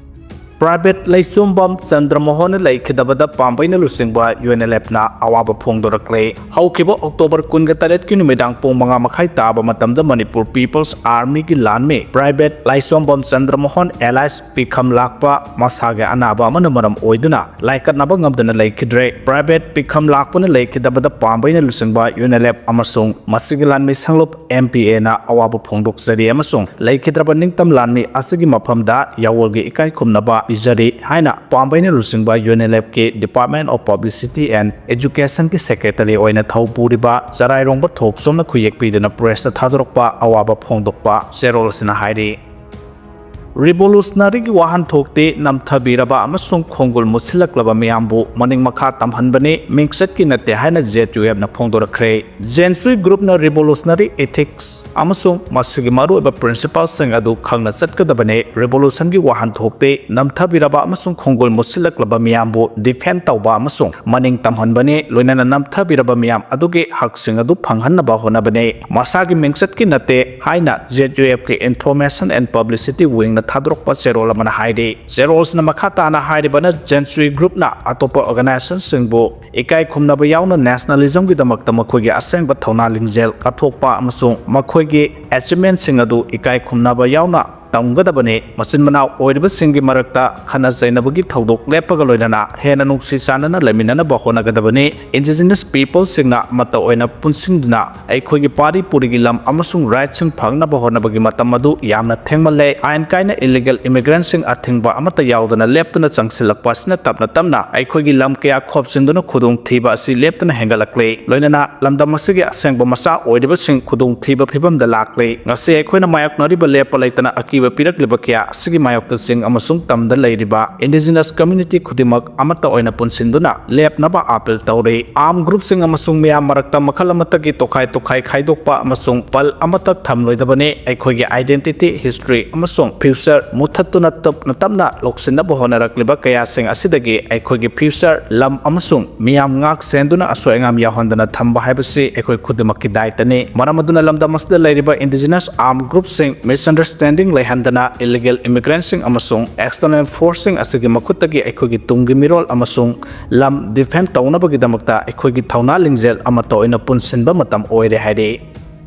ꯄ꯭ꯔꯥꯏꯚꯦꯠ ꯂꯥꯏꯆꯣꯝꯕꯝ ꯆꯟꯗ꯭ꯔꯃꯣꯍꯟꯅ ꯂꯩꯈꯤꯗꯕꯗ ꯄꯥꯝꯕꯩꯅ ꯂꯨꯆꯤꯡꯕ ꯌꯨ ꯑꯦꯟ ꯑꯦꯜ ꯑꯦꯐꯅ ꯑꯋꯥꯕ ꯐꯣꯡꯗꯣꯔꯛꯂꯦ꯫ ꯍꯧꯈꯤꯕ ꯑꯣꯛꯇꯣꯕꯔ ꯀꯨꯟꯒ ꯇꯔꯦꯠꯀꯤ ꯅꯨꯃꯤꯗꯥꯡ ꯄꯨꯡ ꯃꯉꯥ ꯃꯈꯥꯏ ꯇꯥꯕ ꯃꯇꯝꯗ ꯃꯅꯤꯄꯨꯔ ꯄꯤꯄꯜꯁ ꯑꯥꯔꯃꯤꯒꯤ ꯂꯥꯟꯃꯤ ꯄ꯭ꯔꯥꯏꯚꯦꯠ ꯂꯥꯏꯆꯣꯝꯕꯝ ꯆꯟꯗ꯭ꯔꯃꯣꯍꯟ alias ꯄꯤꯈꯝ ꯂꯥꯛꯄ ꯃꯁꯥꯒꯤ ꯑꯅꯥꯕ ꯑꯃꯅ ꯃꯔꯝ ꯑꯣꯏꯗꯨꯅ ꯂꯥꯏꯀꯠꯅꯕ ꯉꯝꯗꯅ ꯂꯩꯈꯤꯗ꯭ꯔꯦ꯫ ꯄ꯭ꯔꯥꯏꯚꯦꯠ ꯄꯤꯈꯝ ꯂꯥꯛꯄꯅ ꯂꯩꯈꯤꯗꯕꯗ ꯄꯥꯝꯕꯩꯅ ꯂꯨꯆꯤꯡꯕ ꯌꯨ ꯑꯦꯟ ꯑꯦꯜ ꯑꯦꯐ ꯑꯃꯁꯨꯡ ꯃꯁꯤꯒꯤ ꯂꯥꯟꯃꯤ ꯁꯪꯂꯨꯞ ꯑꯦꯝ ꯄꯤ ꯑꯦꯅ ꯑꯋꯥꯕ ꯐꯣꯡꯗꯣꯛꯆꯔꯤ ꯑꯃꯁꯨꯡ ꯂꯩꯈꯤꯗ꯭ꯔꯕ ꯅꯤꯡꯇꯝ ꯂꯥꯟꯃꯤ ꯑꯁꯤꯒꯤ ꯃꯐꯝꯗ ꯌꯥꯑꯣꯜꯒꯤ ꯏꯀꯥꯏ ꯈꯨꯝꯅꯕ ꯄꯤꯖꯔꯤ ꯍꯥꯏꯅ ꯄꯥꯝꯕꯩꯅ ꯂꯨꯆꯤꯡꯕ ꯌꯨ ꯑꯦꯟ ꯑꯦꯜ ꯑꯦꯐꯀꯤ Department of Publicity and Educationꯒꯤ secretary ꯑꯣꯏꯅ ꯊꯧ ꯄꯨꯔꯤꯕ ꯆꯔꯥꯏꯔꯣꯡꯕ ꯊꯣꯛꯆꯣꯝꯅ ꯈꯨꯌꯦꯛ ꯄꯤꯗꯨꯅ ꯄ꯭ꯔꯦꯁꯇ ꯊꯥꯗꯣꯔꯛꯄ ꯑꯋꯥꯕ ꯐꯣꯡꯗꯣꯛꯄ ꯆꯦꯔꯣꯜ ꯑꯁꯤꯅ ꯍꯥꯏꯔꯤ꯫ ꯔꯤꯚꯣꯂꯨꯁꯅꯔꯤꯒꯤ ꯋꯥꯍꯟꯊꯣꯛꯇꯤ ꯅꯝꯊꯕꯤꯔꯕ ꯑꯃꯁꯨꯡ ꯈꯣꯡꯒꯨꯜ ꯃꯨꯠꯁꯤꯜꯂꯛꯂꯕ ꯃꯤꯌꯥꯝꯕꯨ ꯃꯅꯤꯡ ꯃꯈꯥ ꯇꯝꯍꯟꯕꯅꯤ, ꯃꯤꯡꯆꯠꯀꯤ ꯅꯠꯇꯦ ꯍꯥꯏꯅ ꯖꯦꯠ ꯌꯨ ꯑꯦꯐꯅ ꯐꯣꯡꯗꯣꯔꯛꯈ꯭ꯔꯦ꯫ ꯖꯦꯟꯁꯨꯏ ꯒ꯭ꯔꯨꯞꯅ ꯔꯤꯚꯣꯂꯨꯁꯅꯔꯤ ꯏꯊꯤꯛꯁ ꯑꯃꯁꯨꯡ ꯃꯁꯤꯒꯤ ꯃꯔꯨꯑꯣꯏꯕ ꯄ꯭ꯔꯤꯟꯁꯤꯄꯜꯁꯤꯡ ꯑꯗꯨ ꯈꯪꯅ ꯆꯠꯀꯗꯕꯅꯤ꯫ ꯔꯤꯚꯣꯂꯨꯁꯟꯒꯤ ꯋꯥꯍꯟꯊꯣꯛꯇꯤ ꯅꯝꯊꯕꯤꯔꯕ ꯑꯃꯁꯨꯡ ꯈꯣꯡꯒꯨꯜ ꯃꯨꯠꯁꯤꯜꯂꯛꯂꯕ ꯃꯤꯌꯥꯝꯕꯨ ꯗꯤꯐꯦꯟ ꯇꯧꯕ ꯑꯃꯁꯨꯡ ꯃꯅꯤꯡ ꯇꯝꯍꯟꯕꯅꯤ, ꯂꯣꯏꯅꯅ ꯅꯝꯊꯕꯤꯔꯕ ꯃꯤꯌꯥꯝ ꯑꯗꯨꯒꯤ ꯍꯛꯁꯤꯡ ꯑꯗꯨ ꯐꯪꯍꯟꯅꯕ ꯍꯣꯠꯅꯕꯅꯤ꯫ ꯃꯁꯥꯒꯤ ꯃꯤꯡꯆꯠꯀꯤ ꯅꯠꯇꯦ ꯍꯥꯏꯅ ꯖꯦꯠ ꯌꯨ ꯑꯦꯐꯀꯤ Information and Publicity Wingꯅ ꯊꯥꯗꯣꯔꯛꯄ ꯆꯦꯔꯣꯜ ꯑꯃꯅ ꯍꯥꯏꯔꯤ꯫ ꯆꯦꯔꯣꯜꯁꯤꯅ ꯃꯈꯥ ꯇꯥꯅ ꯍꯥꯏꯔꯤꯕꯅ, ꯖꯦꯟꯁꯨꯏ ꯒ꯭ꯔꯨꯞꯅ ꯑꯇꯣꯞꯄ ꯑꯣꯔꯒꯅꯥꯏꯖꯦꯁꯟꯁꯤꯡꯕꯨ ꯏꯀꯥꯏ ꯈꯨꯝꯅꯕ ꯌꯥꯎꯅ ꯅꯦꯁꯅꯦꯂꯤꯖꯝꯒꯤꯗꯃꯛꯇ ꯃꯈꯣꯏꯒꯤ ꯑꯁꯦꯡꯕ ꯊꯧꯅꯥ ꯂꯤꯡꯖꯦꯜ ꯀꯠꯊꯣꯛꯄ ꯑꯃꯁꯨꯡ ꯃꯈꯣꯏꯒꯤ ꯑꯦꯆꯤꯞꯃꯦꯟꯁꯤꯡ ꯑꯗꯨ ꯏꯀꯥꯏ ꯈꯨꯝꯅꯕ ꯌꯥꯎꯅ ꯇꯝꯒꯗꯕꯅꯤ꯫ ꯃꯆꯤꯟ ꯃꯅꯥꯎ ꯑꯣꯏꯔꯤꯕꯁꯤꯡꯒꯤ ꯃꯔꯛꯇ ꯈꯠꯅ ꯆꯩꯅꯕꯒꯤ ꯊꯧꯗꯣꯛ ꯂꯦꯞꯄꯒ ꯂꯣꯏꯅꯅ ꯍꯦꯟꯅ ꯅꯨꯡꯁꯤ ꯆꯥꯟꯅꯅ ꯂꯩꯃꯤꯟꯅꯅꯕ ꯍꯣꯠꯅꯒꯗꯕꯅꯤ꯫ ꯏꯟꯗꯤꯖꯤꯅꯁ ꯄꯤꯄꯜꯁꯤꯡꯅ ꯑꯃꯠꯇ ꯑꯣꯏꯅ ꯄꯨꯟꯁꯤꯟꯗꯨꯅ ꯑꯩꯈꯣꯏꯒꯤ ꯄꯥꯔꯤ ꯄꯨꯔꯤꯒꯤ ꯂꯝ ꯑꯃꯁꯨꯡ ꯔꯥꯏꯠꯁꯤꯡ ꯐꯪꯅꯕ ꯍꯣꯠꯅꯕꯒꯤ ꯃꯇꯝ ꯑꯗꯨ ꯌꯥꯝꯅ ꯊꯦꯡꯃꯜꯂꯦ꯫ ꯑꯥꯏꯟ ꯀꯥꯏꯅ ꯏꯂꯤꯒꯦꯜ ꯏꯃꯤꯒ꯭ꯔꯦꯟꯠꯁꯤꯡ ꯑꯊꯤꯡꯕ ꯑꯃꯠꯇ ꯌꯥꯎꯗꯅ ꯂꯦꯞꯇꯨꯅ ꯆꯪꯁꯤꯜꯂꯛꯄ ꯑꯁꯤꯅ ꯇꯞꯅ ꯇꯞꯅ ꯑꯩꯈꯣꯏꯒꯤ ꯂꯝ ꯀꯌꯥ ꯈꯣꯞꯆꯤꯟꯗꯨꯅ ꯈꯨꯗꯣꯡꯊꯤꯕ ꯑꯁꯤ ꯂꯦꯞꯇꯅ ꯍꯦꯟꯒꯠꯂꯛꯂꯤ꯫ ꯂꯣꯏꯅꯅ ꯂꯝꯗꯝ ꯑꯁꯤꯒꯤ ꯑꯁꯦꯡꯕ ꯃꯆꯥ ꯑꯣꯏꯔꯤꯕꯁꯤꯡ ꯈꯨꯗꯣꯡꯊꯤꯕ ꯐꯤꯚꯝꯗ ꯂꯥꯛꯂꯤ꯫ ꯉꯁꯤ ꯑꯩꯈꯣꯏꯅ ꯃꯥꯌꯣꯛꯅꯔꯤꯕ ꯂꯦꯞꯄ ꯂꯩꯇꯅ ꯑꯀꯤꯕ ꯄꯤꯔꯛꯂꯤꯕ ꯀꯌꯥ ꯑꯁꯤꯒꯤ ꯃꯥꯌꯣꯛꯇ ꯆꯤꯡ ꯑꯃꯁꯨꯡ ꯇꯝꯗ ꯂꯩꯔꯤꯕ ꯏꯟꯗꯤꯖꯤꯅꯁ ꯀꯝꯌꯨꯅꯤꯇꯤ ꯈꯨꯗꯤꯡꯃꯛ ꯑꯃꯠꯇ ꯑꯣꯏꯅ ꯄꯨꯟꯁꯤꯟꯗꯨꯅ ꯂꯦꯞꯅꯕ ꯑꯥꯄꯤꯜ ꯇꯧꯔꯤ꯫ ꯑꯥꯔꯝ ꯒ꯭ꯔꯨꯞꯁꯤꯡ ꯑꯃꯁꯨꯡ ꯃꯤꯌꯥꯝ ꯃꯔꯛꯇ ꯃꯈꯜ ꯑꯃꯠꯇꯒꯤ ꯇꯣꯈꯥꯏ ꯇꯣꯈꯥꯏ ꯈꯥꯏꯗꯣꯛꯄ ꯑꯃꯁꯨꯡ ꯄꯜ ꯑꯃꯠꯇ ꯊꯝꯂꯣꯏꯗꯕꯅꯤ꯫ ꯑꯩꯈꯣꯏꯒꯤ identity, history ꯑꯃꯁꯨꯡ future ꯃꯨꯊꯠꯇꯨꯅ ꯇꯞꯅ ꯇꯞꯅ ꯂꯧꯁꯤꯟꯅꯕ ꯍꯣꯠꯅꯔꯛꯂꯤꯕ ꯀꯌꯥꯁꯤꯡ ꯑꯁꯤꯗꯒꯤ ꯑꯩꯈꯣꯏꯒꯤ future, ꯂꯝ ꯑꯃꯁꯨꯡ ꯃꯤꯌꯥꯝ ꯉꯥꯛ ꯁꯦꯟꯗꯨꯅ ꯑꯁꯣꯏ ꯑꯉꯥꯝ ꯌꯥꯎꯍꯟꯗꯅ ꯊꯝꯕ ꯍꯥꯏꯕꯁꯤ ꯑꯩꯈꯣꯏ ꯈꯨꯗꯤꯡꯃꯛꯀꯤ ꯗꯥꯏꯇꯅꯤ꯫ ꯃꯔꯝ ꯑꯗꯨꯅ ꯂꯝꯗꯝ ꯑꯁꯤꯗ ꯂꯩꯔꯤꯕ ꯏꯟꯗꯤꯖꯤꯅꯁ ꯑꯥꯔꯝ ꯒ꯭ꯔꯨꯞꯁꯤꯡ misunderstanding ꯂꯩꯍꯟꯗꯅ ꯏꯂꯤꯒꯦꯜ ꯏꯃꯤꯒ꯭ꯔꯦꯟꯠꯁꯤꯡ ꯑꯃꯁꯨꯡ external forceꯁꯤꯡ ꯑꯁꯤꯒꯤ ꯃꯈꯨꯠꯇꯒꯤ ꯑꯩꯈꯣꯏꯒꯤ ꯇꯨꯡꯒꯤ ꯃꯤꯔꯣꯜ ꯑꯃꯁꯨꯡ ꯂꯝ ꯗꯤꯐꯦꯟ ꯇꯧꯅꯕꯒꯤꯗꯃꯛꯇ ꯑꯩꯈꯣꯏꯒꯤ ꯊꯧꯅꯥ ꯂꯤꯡꯖꯦꯜ ꯑꯃꯠꯇ ꯑꯣꯏꯅ ꯄꯨꯟꯁꯤꯟꯕ ꯃꯇꯝ ꯑꯣꯏꯔꯦ ꯍꯥꯏꯔꯤ꯫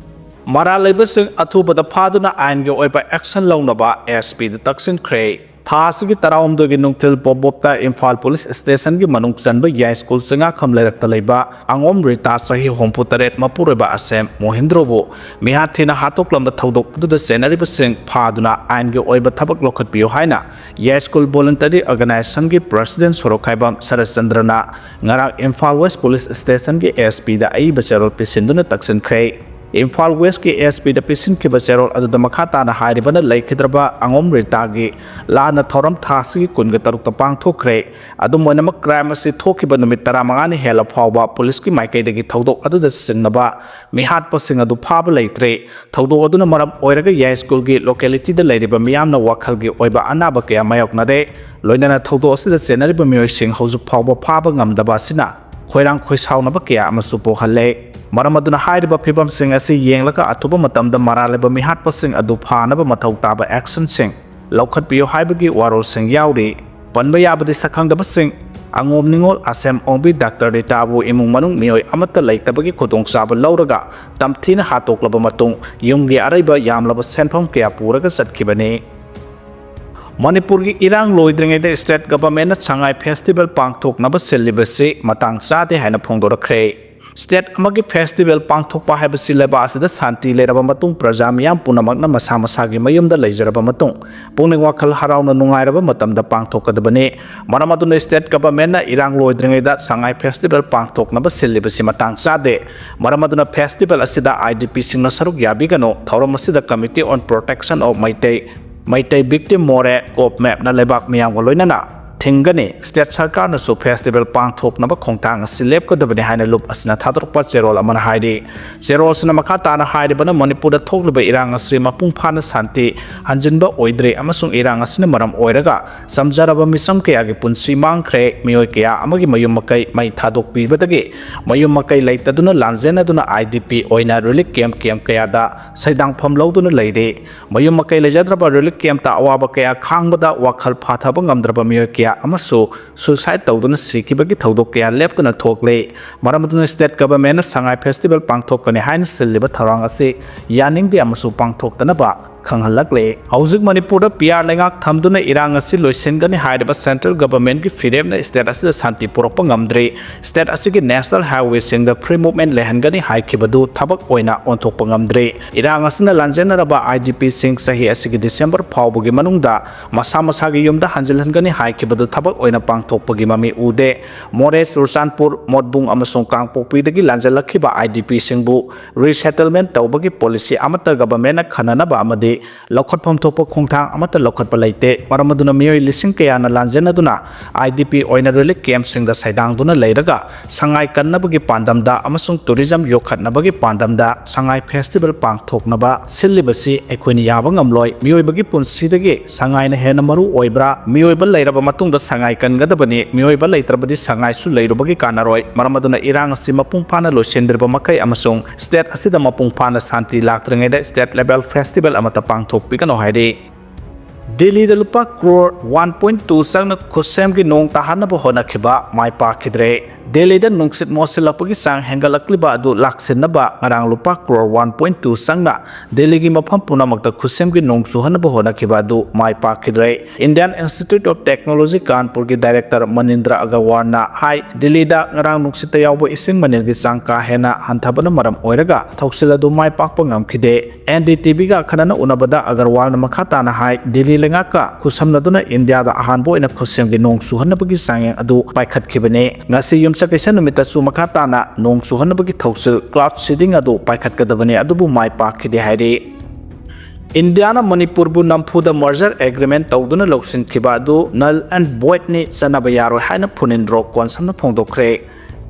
ꯃꯔꯥꯜ ꯂꯩꯕꯁꯤꯡ ꯑꯊꯨꯕꯗ ꯐꯥꯗꯨꯅ ꯑꯥꯏꯟꯒꯤ ꯑꯣꯏꯕ action ꯂꯧꯅꯕ S Pꯗ ꯇꯛꯁꯤꯟꯈ꯭ꯔꯦ꯫ ꯊꯥ ꯑꯁꯤꯒꯤ ꯇꯔꯥꯍꯨꯝꯗꯣꯏꯒꯤ ꯅꯨꯡꯊꯤꯜ ꯄꯣꯕꯣꯞꯇ ꯏꯝꯐꯥꯜ ꯄꯨꯂꯤꯁ ꯁ꯭ꯇꯦꯁꯟꯒꯤ ꯃꯅꯨꯡ ꯆꯟꯕ ꯌꯥꯏꯁ꯭ꯀꯨꯜ ꯆꯤꯉꯥꯈꯝ ꯂꯩꯔꯛꯇ ꯂꯩꯕ ꯑꯉꯣꯝ ꯔꯤꯇꯥ, ꯆꯍꯤ ꯍꯨꯝꯐꯨ ꯇꯔꯦꯠ, ꯃꯄꯨꯔꯣꯏꯕ ꯑꯁꯦꯝ ꯃꯣꯍꯤꯟꯗ꯭ꯔꯣꯕꯨ ꯃꯤꯍꯥꯠ ꯊꯤꯅ ꯍꯥꯠꯇꯣꯛꯂꯝꯕ ꯊꯧꯗꯣꯛ ꯑꯗꯨꯗ ꯆꯦꯟꯅꯔꯤꯕꯁꯤꯡ ꯐꯥꯗꯨꯅ ꯑꯥꯏꯟꯒꯤ ꯑꯣꯏꯕ ꯊꯕꯛ ꯂꯧꯈꯠꯄꯤꯌꯨ ꯍꯥꯏꯅ ꯌꯥꯏꯁ꯭ꯀꯨꯜ ꯚꯣꯂꯨꯟꯇꯔꯤ ꯑꯣꯔꯒꯅꯥꯏꯖꯦꯁꯟꯒꯤ ꯄ꯭ꯔꯁꯤꯗꯦꯟꯠ ꯁꯣꯔꯣꯛꯈꯥꯏꯕꯝ ꯁꯔꯠꯆꯟꯗ꯭ꯔꯅ ꯉꯔꯥꯡ ꯏꯝꯐꯥꯜ ꯋꯦꯁ꯭ꯠ ꯄꯨꯂꯤꯁ ꯁ꯭ꯇꯦꯁꯟꯒꯤ S Pꯗ ꯑꯏꯕ ꯆꯦꯔꯣꯜ ꯄꯤꯁꯤꯟꯗꯨꯅ ꯇꯛꯁꯤꯟꯈ꯭ꯔꯦ꯫ ꯏꯝꯐꯥꯜ ꯋꯦꯁ꯭ꯠꯀꯤ S Pꯗ ꯄꯤꯁꯤꯟꯈꯤꯕ ꯆꯦꯔꯣꯜ ꯑꯗꯨꯗ ꯃꯈꯥ ꯇꯥꯅ ꯍꯥꯏꯔꯤꯕꯅ, ꯂꯩꯈꯤꯗ꯭ꯔꯕ ꯑꯉꯣꯝ ꯔꯤꯇꯥꯒꯤ ꯂꯥꯟꯅ ꯊꯧꯔꯝ ꯊꯥ ꯑꯁꯤꯒꯤ ꯀꯨꯟꯒ ꯇꯔꯨꯛꯇ ꯄꯥꯡꯊꯣꯛꯈ꯭ꯔꯦ꯫ ꯑꯗꯨꯝ ꯑꯣꯏꯅꯃꯛ, ꯀ꯭ꯔꯥꯏꯝ ꯑꯁꯤ ꯊꯣꯛꯈꯤꯕ ꯅꯨꯃꯤꯠ ꯇꯔꯥꯃꯉꯥꯅꯤ ꯍꯦꯜꯂ ꯐꯥꯎꯕ ꯄꯨꯂꯤꯁꯀꯤ ꯃꯥꯏꯀꯩꯗꯒꯤ ꯊꯧꯗꯣꯛ ꯑꯗꯨꯗ ꯆꯤꯡꯅꯕ ꯃꯤꯍꯥꯠꯄꯁꯤꯡ ꯑꯗꯨ ꯐꯥꯕ ꯂꯩꯇ꯭ꯔꯦ꯫ ꯊꯧꯗꯣꯛ ꯑꯗꯨꯅ ꯃꯔꯝ ꯑꯣꯏꯔꯒ ꯌꯥꯏꯁ꯭ꯀꯨꯜꯒꯤ ꯂꯣꯀꯦꯂꯤꯇꯤꯗ ꯂꯩꯔꯤꯕ ꯃꯤꯌꯥꯝꯅ ꯋꯥꯈꯜꯒꯤ ꯑꯣꯏꯕ ꯑꯅꯥꯕ ꯀꯌꯥ ꯃꯥꯌꯣꯛꯅꯔꯦ꯫ ꯂꯣꯏꯅꯅ ꯊꯧꯗꯣꯛ ꯑꯁꯤꯗ ꯆꯦꯟꯅꯔꯤꯕ ꯃꯤꯑꯣꯏꯁꯤꯡ ꯍꯧꯖꯤꯛ ꯐꯥꯎꯕ ꯐꯥꯕ ꯉꯝꯗꯕ ꯑꯁꯤꯅ ꯈꯣꯏꯔꯥꯡ ꯈꯣꯏꯁꯥꯎꯅꯕ ꯀꯌꯥ ꯑꯃꯁꯨ ꯄꯣꯛꯍꯜꯂꯦ꯫ ꯃꯔꯝ ꯑꯗꯨꯅ ꯍꯥꯏꯔꯤꯕ ꯐꯤꯚꯝꯁꯤꯡ ꯑꯁꯤ ꯌꯦꯡꯂꯒ ꯑꯊꯨꯕ ꯃꯇꯝꯗ ꯃꯔꯥꯜ ꯂꯩꯕ ꯃꯤꯍꯥꯠꯄꯁꯤꯡ ꯑꯗꯨ ꯐꯥꯅꯕ ꯃꯊꯧ ꯇꯥꯕ actionꯁꯤꯡ ꯂꯧꯈꯠꯄꯤꯌꯨ ꯍꯥꯏꯕꯒꯤ ꯋꯥꯔꯣꯜꯁꯤꯡ ꯌꯥꯎꯔꯤ꯫ ꯄꯟꯕ ꯌꯥꯕꯗꯤ ꯁꯛꯈꯪꯗꯕꯁꯤꯡ ꯑꯉꯣꯝ ꯅꯤꯉꯣꯜ, ꯑꯁꯦꯝ ꯑꯣꯡꯕꯤ, ꯗꯥꯛꯇꯔ ꯔꯤꯇꯥꯕꯨ ꯏꯃꯨꯡ ꯃꯅꯨꯡ ꯃꯤꯑꯣꯏ ꯑꯃꯠꯇ ꯂꯩꯇꯕꯒꯤ ꯈꯨꯗꯣꯡꯆꯥꯕ ꯂꯧꯔꯒ ꯇꯝꯊꯤꯅ ꯍꯥꯠꯇꯣꯛꯂꯕ ꯃꯇꯨꯡ ꯌꯨꯝꯒꯤ ꯑꯔꯩꯕ ꯌꯥꯝꯂꯕ ꯁꯦꯟꯐꯝ ꯀꯌꯥ ꯄꯨꯔꯒ ꯆꯠꯈꯤꯕꯅꯤ꯫ ꯃꯅꯤꯄꯨꯔꯒꯤ ꯏꯔꯥꯡ ꯂꯣꯏꯗ꯭ꯔꯤꯉꯩꯗ state governmentꯅ ꯁꯉꯥꯏ festival ꯄꯥꯡꯊꯣꯛꯅꯕ ꯁꯤꯜꯂꯤꯕꯁꯤ ꯃꯇꯥꯡ ꯆꯥꯗꯦ ꯍꯥꯏꯅ ꯐꯣꯡꯗꯣꯔꯛꯈ꯭ꯔꯦ꯫ State ꯑꯃꯒꯤ festival ꯄꯥꯡꯊꯣꯛꯄ ꯍꯥꯏꯕꯁꯤ ꯂꯩꯕꯥꯛ ꯑꯁꯤꯗ ꯁꯥꯟꯇꯤ ꯂꯩꯔꯕ ꯃꯇꯨꯡ, ꯄ꯭ꯔꯖꯥ ꯃꯤꯌꯥꯝ ꯄꯨꯝꯅꯃꯛꯅ ꯃꯁꯥ ꯃꯁꯥꯒꯤ ꯃꯌꯨꯝꯗ ꯂꯩꯖꯔꯕ ꯃꯇꯨꯡ, ꯄꯨꯛꯅꯤꯡ ꯋꯥꯈꯜ ꯍꯔꯥꯎꯅ ꯅꯨꯡꯉꯥꯏꯔꯕ ꯃꯇꯝꯗ ꯄꯥꯡꯊꯣꯛꯀꯗꯕꯅꯤ꯫ ꯃꯔꯝ ꯑꯗꯨꯅ state governmentꯅ ꯏꯔꯥꯡ ꯂꯣꯏꯗ꯭ꯔꯤꯉꯩꯗ ꯁꯉꯥꯏ festival ꯄꯥꯡꯊꯣꯛꯅꯕ ꯁꯤꯜꯂꯤꯕꯁꯤ ꯃꯇꯥꯡ ꯆꯥꯗꯦ꯫ ꯃꯔꯝ ꯑꯗꯨꯅ festival ꯑꯁꯤꯗ IDPꯁꯤꯡꯅ ꯁꯔꯨꯛ ꯌꯥꯕꯤꯒꯅꯨ꯫ ꯊꯧꯔꯝ ꯑꯁꯤꯗ Committee on Protection of Meitei, Meitei Victim More, COPMAPꯅ ꯂꯩꯕꯥꯛ ꯃꯤꯌꯥꯝꯒ ꯂꯣꯏꯅꯅ ꯊꯤꯡꯒꯅꯤ꯫ State ꯁꯔꯀꯥꯔꯅꯁꯨ festival ꯄꯥꯡꯊꯣꯛꯅꯕ ꯈꯣꯡꯊꯥꯡ ꯑꯁꯤ ꯂꯦꯞꯀꯗꯕꯅꯤ ꯍꯥꯏꯅ ꯂꯨꯞ ꯑꯁꯤꯅ ꯊꯥꯗꯣꯔꯛꯄ ꯆꯦꯔꯣꯜ ꯑꯃꯅ ꯍꯥꯏꯔꯤ꯫ ꯆꯦꯔꯣꯜ ꯑꯁꯤꯅ ꯃꯈꯥ ꯇꯥꯅ ꯍꯥꯏꯔꯤꯕꯅ, ꯃꯅꯤꯄꯨꯔꯗ ꯊꯣꯛꯂꯤꯕ ꯏꯔꯥꯡ ꯑꯁꯤ ꯃꯄꯨꯡ ꯐꯥꯅ ꯁꯥꯟꯇꯤ ꯍꯟꯖꯤꯟꯕ ꯑꯣꯏꯗ꯭ꯔꯤ ꯑꯃꯁꯨꯡ ꯏꯔꯥꯡ ꯑꯁꯤꯅ ꯃꯔꯝ ꯑꯣꯏꯔꯒ ꯆꯝꯖꯔꯕ ꯃꯤꯆꯝ ꯀꯌꯥꯒꯤ ꯄꯨꯟꯁꯤ ꯃꯥꯡꯈ꯭ꯔꯦ꯫ ꯃꯤꯑꯣꯏ ꯀꯌꯥ ꯑꯃꯒꯤ ꯃꯌꯨꯝ ꯃꯀꯩ ꯃꯩ ꯊꯥꯗꯣꯛꯄꯤꯕꯗꯒꯤ ꯃꯌꯨꯝ ꯃꯀꯩ ꯂꯩꯇꯗꯨꯅ ꯂꯥꯟꯖꯦꯟꯅꯗꯨꯅ IDP ꯑꯣꯏꯅ relief camp, camp ꯀꯌꯥꯗ ꯁꯩꯗꯥꯡꯐꯝ ꯂꯧꯗꯨꯅ ꯂꯩꯔꯤ꯫ ꯃꯌꯨꯝ ꯃꯀꯩ ꯂꯩꯖꯗ꯭ꯔꯕ relief campꯇ ꯑꯋꯥꯕ ꯀꯌꯥ ꯈꯥꯡꯕꯗ ꯋꯥꯈꯜ ꯐꯥꯊꯕ ꯉꯝꯗ꯭ꯔꯕ ꯃꯤꯑꯣꯏ ꯀꯌꯥ ꯑꯃꯁꯨ suicide ꯇꯧꯗꯨꯅ ꯁꯤꯈꯤꯕꯒꯤ ꯊꯧꯗꯣꯛ ꯀꯌꯥ ꯂꯦꯞꯇꯅ ꯊꯣꯛꯂꯤ꯫ ꯃꯔꯝ ꯑꯗꯨꯅ state governmentꯅ ꯁꯉꯥꯏ festival ꯄꯥꯡꯊꯣꯛꯀꯅꯤ ꯍꯥꯏꯅ ꯁꯤꯜꯂꯤꯕ ꯊꯧꯔꯥꯡ ꯑꯁꯤ ꯌꯥꯅꯤꯡꯗꯦ ꯑꯃꯁꯨꯡ ꯄꯥꯡꯊꯣꯛꯇꯅꯕ ꯈꯪꯍꯜꯂꯛꯂꯤ꯫ ꯍꯧꯖꯤꯛ ꯃꯅꯤꯄꯨꯔꯗ PR ꯂꯩꯉꯥꯛ ꯊꯝꯗꯨꯅ ꯏꯔꯥꯡ ꯑꯁꯤ ꯂꯣꯏꯁꯤꯟꯒꯅꯤ ꯍꯥꯏꯔꯤꯕ central governmentꯀꯤ ꯐꯤꯔꯦꯞꯅ state ꯑꯁꯤꯗ ꯁꯥꯟꯇꯤ ꯄꯨꯔꯛꯄ ꯉꯝꯗ꯭ꯔꯤ꯫ State ꯑꯁꯤꯒꯤ national highwayꯁꯤꯡꯗ free movement ꯂꯩꯍꯟꯒꯅꯤ ꯍꯥꯏꯈꯤꯕꯗꯨ ꯊꯕꯛ ꯑꯣꯏꯅ ꯑꯣꯟꯊꯣꯛꯄ ꯉꯝꯗ꯭ꯔꯤ꯫ ꯏꯔꯥꯡ ꯑꯁꯤꯅ ꯂꯥꯟꯖꯦꯟꯅꯔꯕ IDPꯁꯤꯡ ꯆꯍꯤ ꯑꯁꯤꯒꯤ December ꯐꯥꯎꯕꯒꯤ ꯃꯅꯨꯡꯗ ꯃꯁꯥ ꯃꯁꯥꯒꯤ ꯌꯨꯝꯗ ꯍꯟꯖꯤꯜꯍꯟꯒꯅꯤ ꯍꯥꯏꯈꯤꯕꯗꯨ ꯊꯕꯛ ꯑꯣꯏꯅ ꯄꯥꯡꯊꯣꯛꯄꯒꯤ ꯃꯃꯤ ꯎꯗꯦ꯫ ꯃꯣꯔꯦ, ꯆꯨꯔꯆꯥꯟꯄꯨꯔ, ꯃꯣꯠꯕꯨꯡ ꯑꯃꯁꯨꯡ ꯀꯥꯡꯄꯣꯛꯄꯤꯗꯒꯤ ꯂꯥꯟꯖꯜꯂꯛꯈꯤꯕ IDPꯁꯤꯡꯕꯨ resettlement ꯇꯧꯕꯒꯤ policy ꯑꯃꯠꯇ governmentꯅ ꯈꯟꯅꯅꯕ ꯑꯃꯗꯤ ꯂꯧꯈꯠꯐꯝ ꯊꯣꯛꯄ ꯈꯣꯡꯊꯥꯡ ꯑꯃꯠꯇ ꯂꯧꯈꯠꯄ ꯂꯩꯇꯦ꯫ ꯃꯔꯝ ꯑꯗꯨꯅ ꯃꯤꯑꯣꯏ ꯂꯤꯁꯤꯡ ꯀꯌꯥꯅ ꯂꯥꯟꯖꯦꯟꯅꯗꯨꯅ IDP ꯑꯣꯏꯅ relief campꯁꯤꯡꯗ ꯁꯩꯗꯥꯡꯗꯨꯅ ꯂꯩꯔꯒ ꯁꯉꯥꯏ ꯀꯟꯅꯕꯒꯤ ꯄꯥꯟꯗꯝꯗ ꯑꯃꯁꯨꯡ tourism ꯌꯣꯛꯈꯠꯅꯕꯒꯤ ꯄꯥꯟꯗꯝꯗ ꯁꯉꯥꯏ festival ꯄꯥꯡꯊꯣꯛꯅꯕ ꯁꯤꯜꯂꯤꯕꯁꯤ ꯑꯩꯈꯣꯏꯅ ꯌꯥꯕ ꯉꯝꯂꯣꯏ꯫ ꯃꯤꯑꯣꯏꯕꯒꯤ ꯄꯨꯟꯁꯤꯗꯒꯤ ꯁꯉꯥꯏꯅ ꯍꯦꯟꯅ ꯃꯔꯨ ꯑꯣꯏꯕ꯭ꯔꯥ? ꯃꯤꯑꯣꯏꯕ ꯂꯩꯔꯕ ꯃꯇꯨꯡꯗ ꯁꯉꯥꯏ ꯀꯟꯒꯗꯕꯅꯤ, ꯃꯤꯑꯣꯏꯕ ꯂꯩꯇ꯭ꯔꯕꯗꯤ ꯁꯉꯥꯏꯁꯨ ꯂꯩꯔꯨꯕꯒꯤ ꯀꯥꯟꯅꯔꯣꯏ꯫ ꯃꯔꯝ ꯑꯗꯨꯅ ꯏꯔꯥꯡ ꯑꯁꯤ ꯃꯄꯨꯡ ꯐꯥꯅ ꯂꯣꯏꯁꯤꯟꯗ꯭ꯔꯤꯕ ꯃꯈꯩ ꯑꯃꯁꯨꯡ state ꯑꯁꯤꯗ ꯃꯄꯨꯡ ꯐꯥꯅ ꯁꯥꯟꯇꯤ ꯂꯥꯛꯇ꯭ꯔꯤꯉꯩꯗ state level festival ꯑꯃꯠꯇ ꯄꯥꯡꯊꯣꯛꯄꯤꯒꯅꯨ ꯍꯥꯏꯔꯤ꯫ ꯗꯤꯜꯂꯤꯗ ꯂꯨꯄꯥ ꯀ꯭ꯔꯣꯔ ꯋꯥꯟ ꯄꯣꯏꯟ ꯇꯨ ꯆꯪꯅ ꯈꯨꯠꯁꯦꯝꯒꯤ ꯅꯣꯡ ꯇꯥꯍꯟꯅꯕ ꯍꯣꯠꯅꯈꯤꯕ ꯃꯥꯏ ꯄꯥꯛꯈꯤꯗ꯭ꯔꯦ꯫ ꯗꯤꯜꯂꯤꯗ ꯅꯨꯡꯁꯤꯠ ꯃꯣꯠꯁꯤꯜꯂꯛꯄꯒꯤ ꯆꯥꯡ ꯍꯦꯟꯒꯠꯂꯛꯂꯤꯕ ꯑꯗꯨ ꯂꯥꯛꯁꯤꯟꯅꯕ ꯉꯔꯥꯡ ꯂꯨꯄꯥ ꯀ꯭ꯔꯣꯔ ꯋꯥꯟ ꯄꯣꯏꯟ ꯇꯨ ꯆꯪꯅ ꯗꯤꯜꯂꯤꯒꯤ ꯃꯐꯝ ꯄꯨꯝꯅꯃꯛꯇ ꯈꯨꯠꯁꯦꯝꯒꯤ ꯅꯣꯡ ꯆꯨꯍꯟꯅꯕ ꯍꯣꯠꯅꯈꯤꯕ ꯑꯗꯨ ꯃꯥꯏ ꯄꯥꯛꯈꯤꯗ꯭ꯔꯦ꯫ Indian Institute of Technology ꯀꯥꯟꯄꯨꯔꯒꯤ ꯗꯥꯏꯔꯦꯛꯇꯔ ꯃꯅꯤꯟꯗ꯭ꯔ ꯑꯒꯔꯋꯥꯜꯅ ꯍꯥꯏ, ꯗꯤꯜꯂꯤꯗ ꯉꯔꯥꯡ ꯅꯨꯡꯁꯤꯠꯇ ꯌꯥꯎꯕ ꯏꯁꯤꯡ ꯃꯅꯤꯜꯒꯤ ꯆꯥꯡ ꯀꯥ ꯍꯦꯟꯅ ꯍꯟꯊꯕꯅ ꯃꯔꯝ ꯑꯣꯏꯔꯒ ꯊꯧꯁꯤꯜ ꯑꯗꯨ ꯃꯥꯏ ꯄꯥꯛꯄ ꯉꯝꯈꯤꯗꯦ꯫ ꯑꯦꯟ ꯗꯤ ꯇꯤ ꯚꯤꯒ ꯑꯈꯟꯅꯅ ꯎꯅꯕꯗ ꯑꯒꯔꯋꯥꯜꯅ ꯃꯈꯥ ꯇꯥꯅ ꯍꯥꯏ, ꯗꯤꯜꯂꯤ ꯂꯩꯉꯥꯛꯀ ꯈꯨꯠꯁꯝꯅꯗꯨꯅ ꯏꯟꯗꯤꯌꯥꯗ ꯑꯍꯥꯟꯕ ꯑꯣꯏꯅ ꯈꯨꯠꯁꯦꯝꯒꯤ ꯅꯣꯡ ꯆꯨꯍꯟꯅꯕꯒꯤ ꯆꯥꯡꯌꯦꯡ ꯑꯗꯨ ꯄꯥꯏꯈꯠꯈꯤꯕꯅꯤ꯫ ꯉꯁꯤ ꯌꯨꯝꯁꯀꯩꯁ ꯅꯨꯃꯤꯠꯇꯁꯨ ꯃꯈꯥ ꯇꯥꯅ ꯅꯣꯡ ꯆꯨꯍꯟꯅꯕꯒꯤ ꯊꯧꯁꯤꯜ, cloud seeding, ꯑꯗꯨ ꯄꯥꯏꯈꯠꯀꯗꯕꯅꯤ, ꯑꯗꯨꯕꯨ ꯃꯥꯏ ꯄꯥꯛꯈꯤꯗꯦ ꯍꯥꯏꯔꯤ꯫ ꯏꯟꯗꯤꯌꯥꯅ ꯃꯅꯤꯄꯨꯔꯕꯨ ꯅꯝꯐꯨꯗ merger agreement ꯇꯧꯗꯨꯅ ꯂꯧꯁꯤꯟꯈꯤꯕ ꯑꯗꯨ null and voidꯅꯤ, ꯆꯠꯅꯕ ꯌꯥꯔꯣꯏ ꯍꯥꯏꯅ ꯐꯨꯅꯤꯟꯗ꯭ꯔꯣ ꯀꯣꯟꯁꯝꯅ ꯐꯣꯡꯗꯣꯛꯈ꯭ꯔꯦ꯫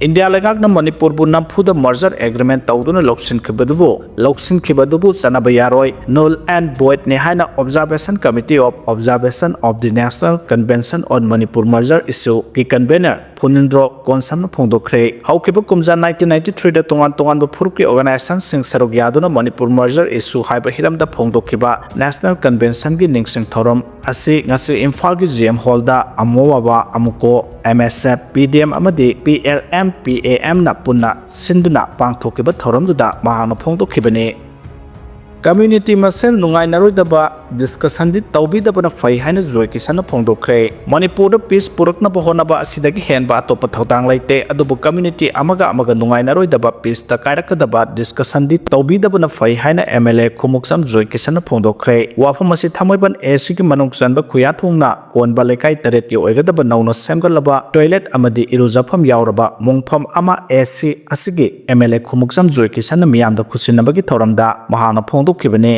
ꯏꯟꯗꯤꯌꯥ ꯂꯩꯉꯥꯛꯅ ꯃꯅꯤꯄꯨꯔꯕꯨ ꯅꯝꯐꯨꯗ merger agreement ꯇꯧꯗꯨꯅ ꯂꯧꯁꯤꯟꯈꯤꯕꯗꯨꯕꯨ, ꯂꯧꯁꯤꯟꯈꯤꯕꯗꯨꯕꯨ ꯆꯠꯅꯕ ꯌꯥꯔꯣꯏ, null and voidꯅꯤ ꯍꯥꯏꯅ Observation Committee of Observation of the National Convention on Manipur Merger Issueꯒꯤ convener ꯐꯨꯅꯤꯟꯗ꯭ꯔꯣ ꯀꯣꯟꯁꯝꯅ ꯐꯣꯡꯗꯣꯛꯈ꯭ꯔꯦ꯫ ꯍꯧꯈꯤꯕ ꯀꯨꯝꯖꯥ ꯅꯥꯏꯟꯇꯤꯟ ꯅꯥꯏꯟꯇꯤ ꯊ꯭ꯔꯤꯗ ꯇꯣꯉꯥꯟ ꯇꯣꯉꯥꯟꯕ ꯐꯨꯔꯨꯞꯀꯤ organizationꯁꯤꯡ ꯁꯔꯨꯛ ꯌꯥꯗꯨꯅ ꯃꯅꯤꯄꯨꯔ merger issue ꯍꯥꯏꯕ ꯍꯤꯔꯝꯗ ꯐꯣꯡꯗꯣꯛꯈꯤꯕ National Conventionꯒꯤ ꯅꯤꯡꯁꯤꯡ ꯊꯧꯔꯝ ꯑꯁꯤ ꯉꯁꯤ ꯏꯝꯐꯥꯜꯒꯤ ꯖꯤ ꯑꯦꯝ ꯍꯣꯜꯗ ꯑꯃꯣ ꯑꯕꯥ, ꯑꯃꯨꯀꯣ, ꯑꯦꯝ ꯑꯦꯁ ꯑꯦꯐ, ꯄꯤ ꯗꯤ ꯑꯦꯝ ꯑꯃꯗꯤ ꯄꯤ ꯑꯦꯜ ꯑꯦꯝ, ꯄꯤ ꯑꯦ ꯑꯦꯝꯅ ꯄꯨꯟꯅ ꯁꯤꯟꯗꯨꯅ ꯄꯥꯡꯊꯣꯛꯈꯤꯕ ꯊꯧꯔꯝꯗꯨꯗ ꯃꯍꯥꯛꯅ ꯐꯣꯡꯗꯣꯛꯈꯤꯕꯅꯤ꯫ Community ꯃꯁꯦꯜ ꯅꯨꯡꯉꯥꯏꯅꯔꯣꯏꯗꯕ discussionꯗꯤ ꯇꯧꯕꯤꯗꯕꯅ ꯐꯩ ꯍꯥꯏꯅ ꯖꯣꯏ ꯀꯤꯁꯟꯅ ꯐꯣꯡꯗꯣꯛꯈ꯭ꯔꯦ꯫ ꯃꯅꯤꯄꯨꯔꯗ peace ꯄꯨꯔꯛꯅꯕ ꯍꯣꯠꯅꯕ ꯑꯁꯤꯗꯒꯤ ꯍꯦꯟꯕ ꯑꯇꯣꯞꯄ ꯊꯧꯗꯥꯡ ꯂꯩꯇꯦ, ꯑꯗꯨꯕꯨ community ꯑꯃꯒ ꯑꯃꯒ ꯅꯨꯡꯉꯥꯏꯅꯔꯣꯏꯗꯕ, peaceꯇ ꯀꯥꯏꯔꯛꯀꯗꯕ discussionꯗꯤ ꯇꯧꯕꯤꯗꯕꯅ ꯐꯩ ꯍꯥꯏꯅ ꯑꯦꯝ ꯑꯦꯜ ꯑꯦ ꯈꯨꯃꯨꯛꯆꯝ ꯖꯣꯏ ꯀꯤꯁꯟꯅ ꯐꯣꯡꯗꯣꯛꯈ꯭ꯔꯦ꯫ ꯋꯥꯐꯝ ꯑꯁꯤ ꯊꯥꯡꯃꯩꯕꯟ ꯑꯦ ꯁꯤꯒꯤ ꯃꯅꯨꯡ ꯆꯟꯕ ꯈꯨꯌꯥꯊꯣꯡꯅ ꯀꯣꯟꯕ ꯂꯩꯀꯥꯏ ꯇꯔꯦꯠꯀꯤ ꯑꯣꯏꯒꯗꯕ ꯅꯧꯅ ꯁꯦꯝꯒꯠꯂꯕ toilet ꯑꯃꯗꯤ ꯏꯔꯨꯖꯐꯝ ꯌꯥꯎꯔꯕ ꯃꯨꯡꯐꯝ ꯑꯃ ꯑꯦ ꯁꯤ ꯑꯁꯤꯒꯤ ꯑꯦꯝ ꯑꯦꯜ ꯑꯦ ꯈꯨꯃꯨꯛꯆꯝ ꯖꯣꯏ ꯀꯤꯁꯟꯅ ꯃꯤꯌꯥꯝꯗ ꯈꯨꯠꯁꯤꯟꯅꯕꯒꯤ ꯊꯧꯔꯝꯗ ꯃꯍꯥꯛꯅ ꯐꯣꯡꯗꯣꯛꯈꯤꯕꯅꯤ꯫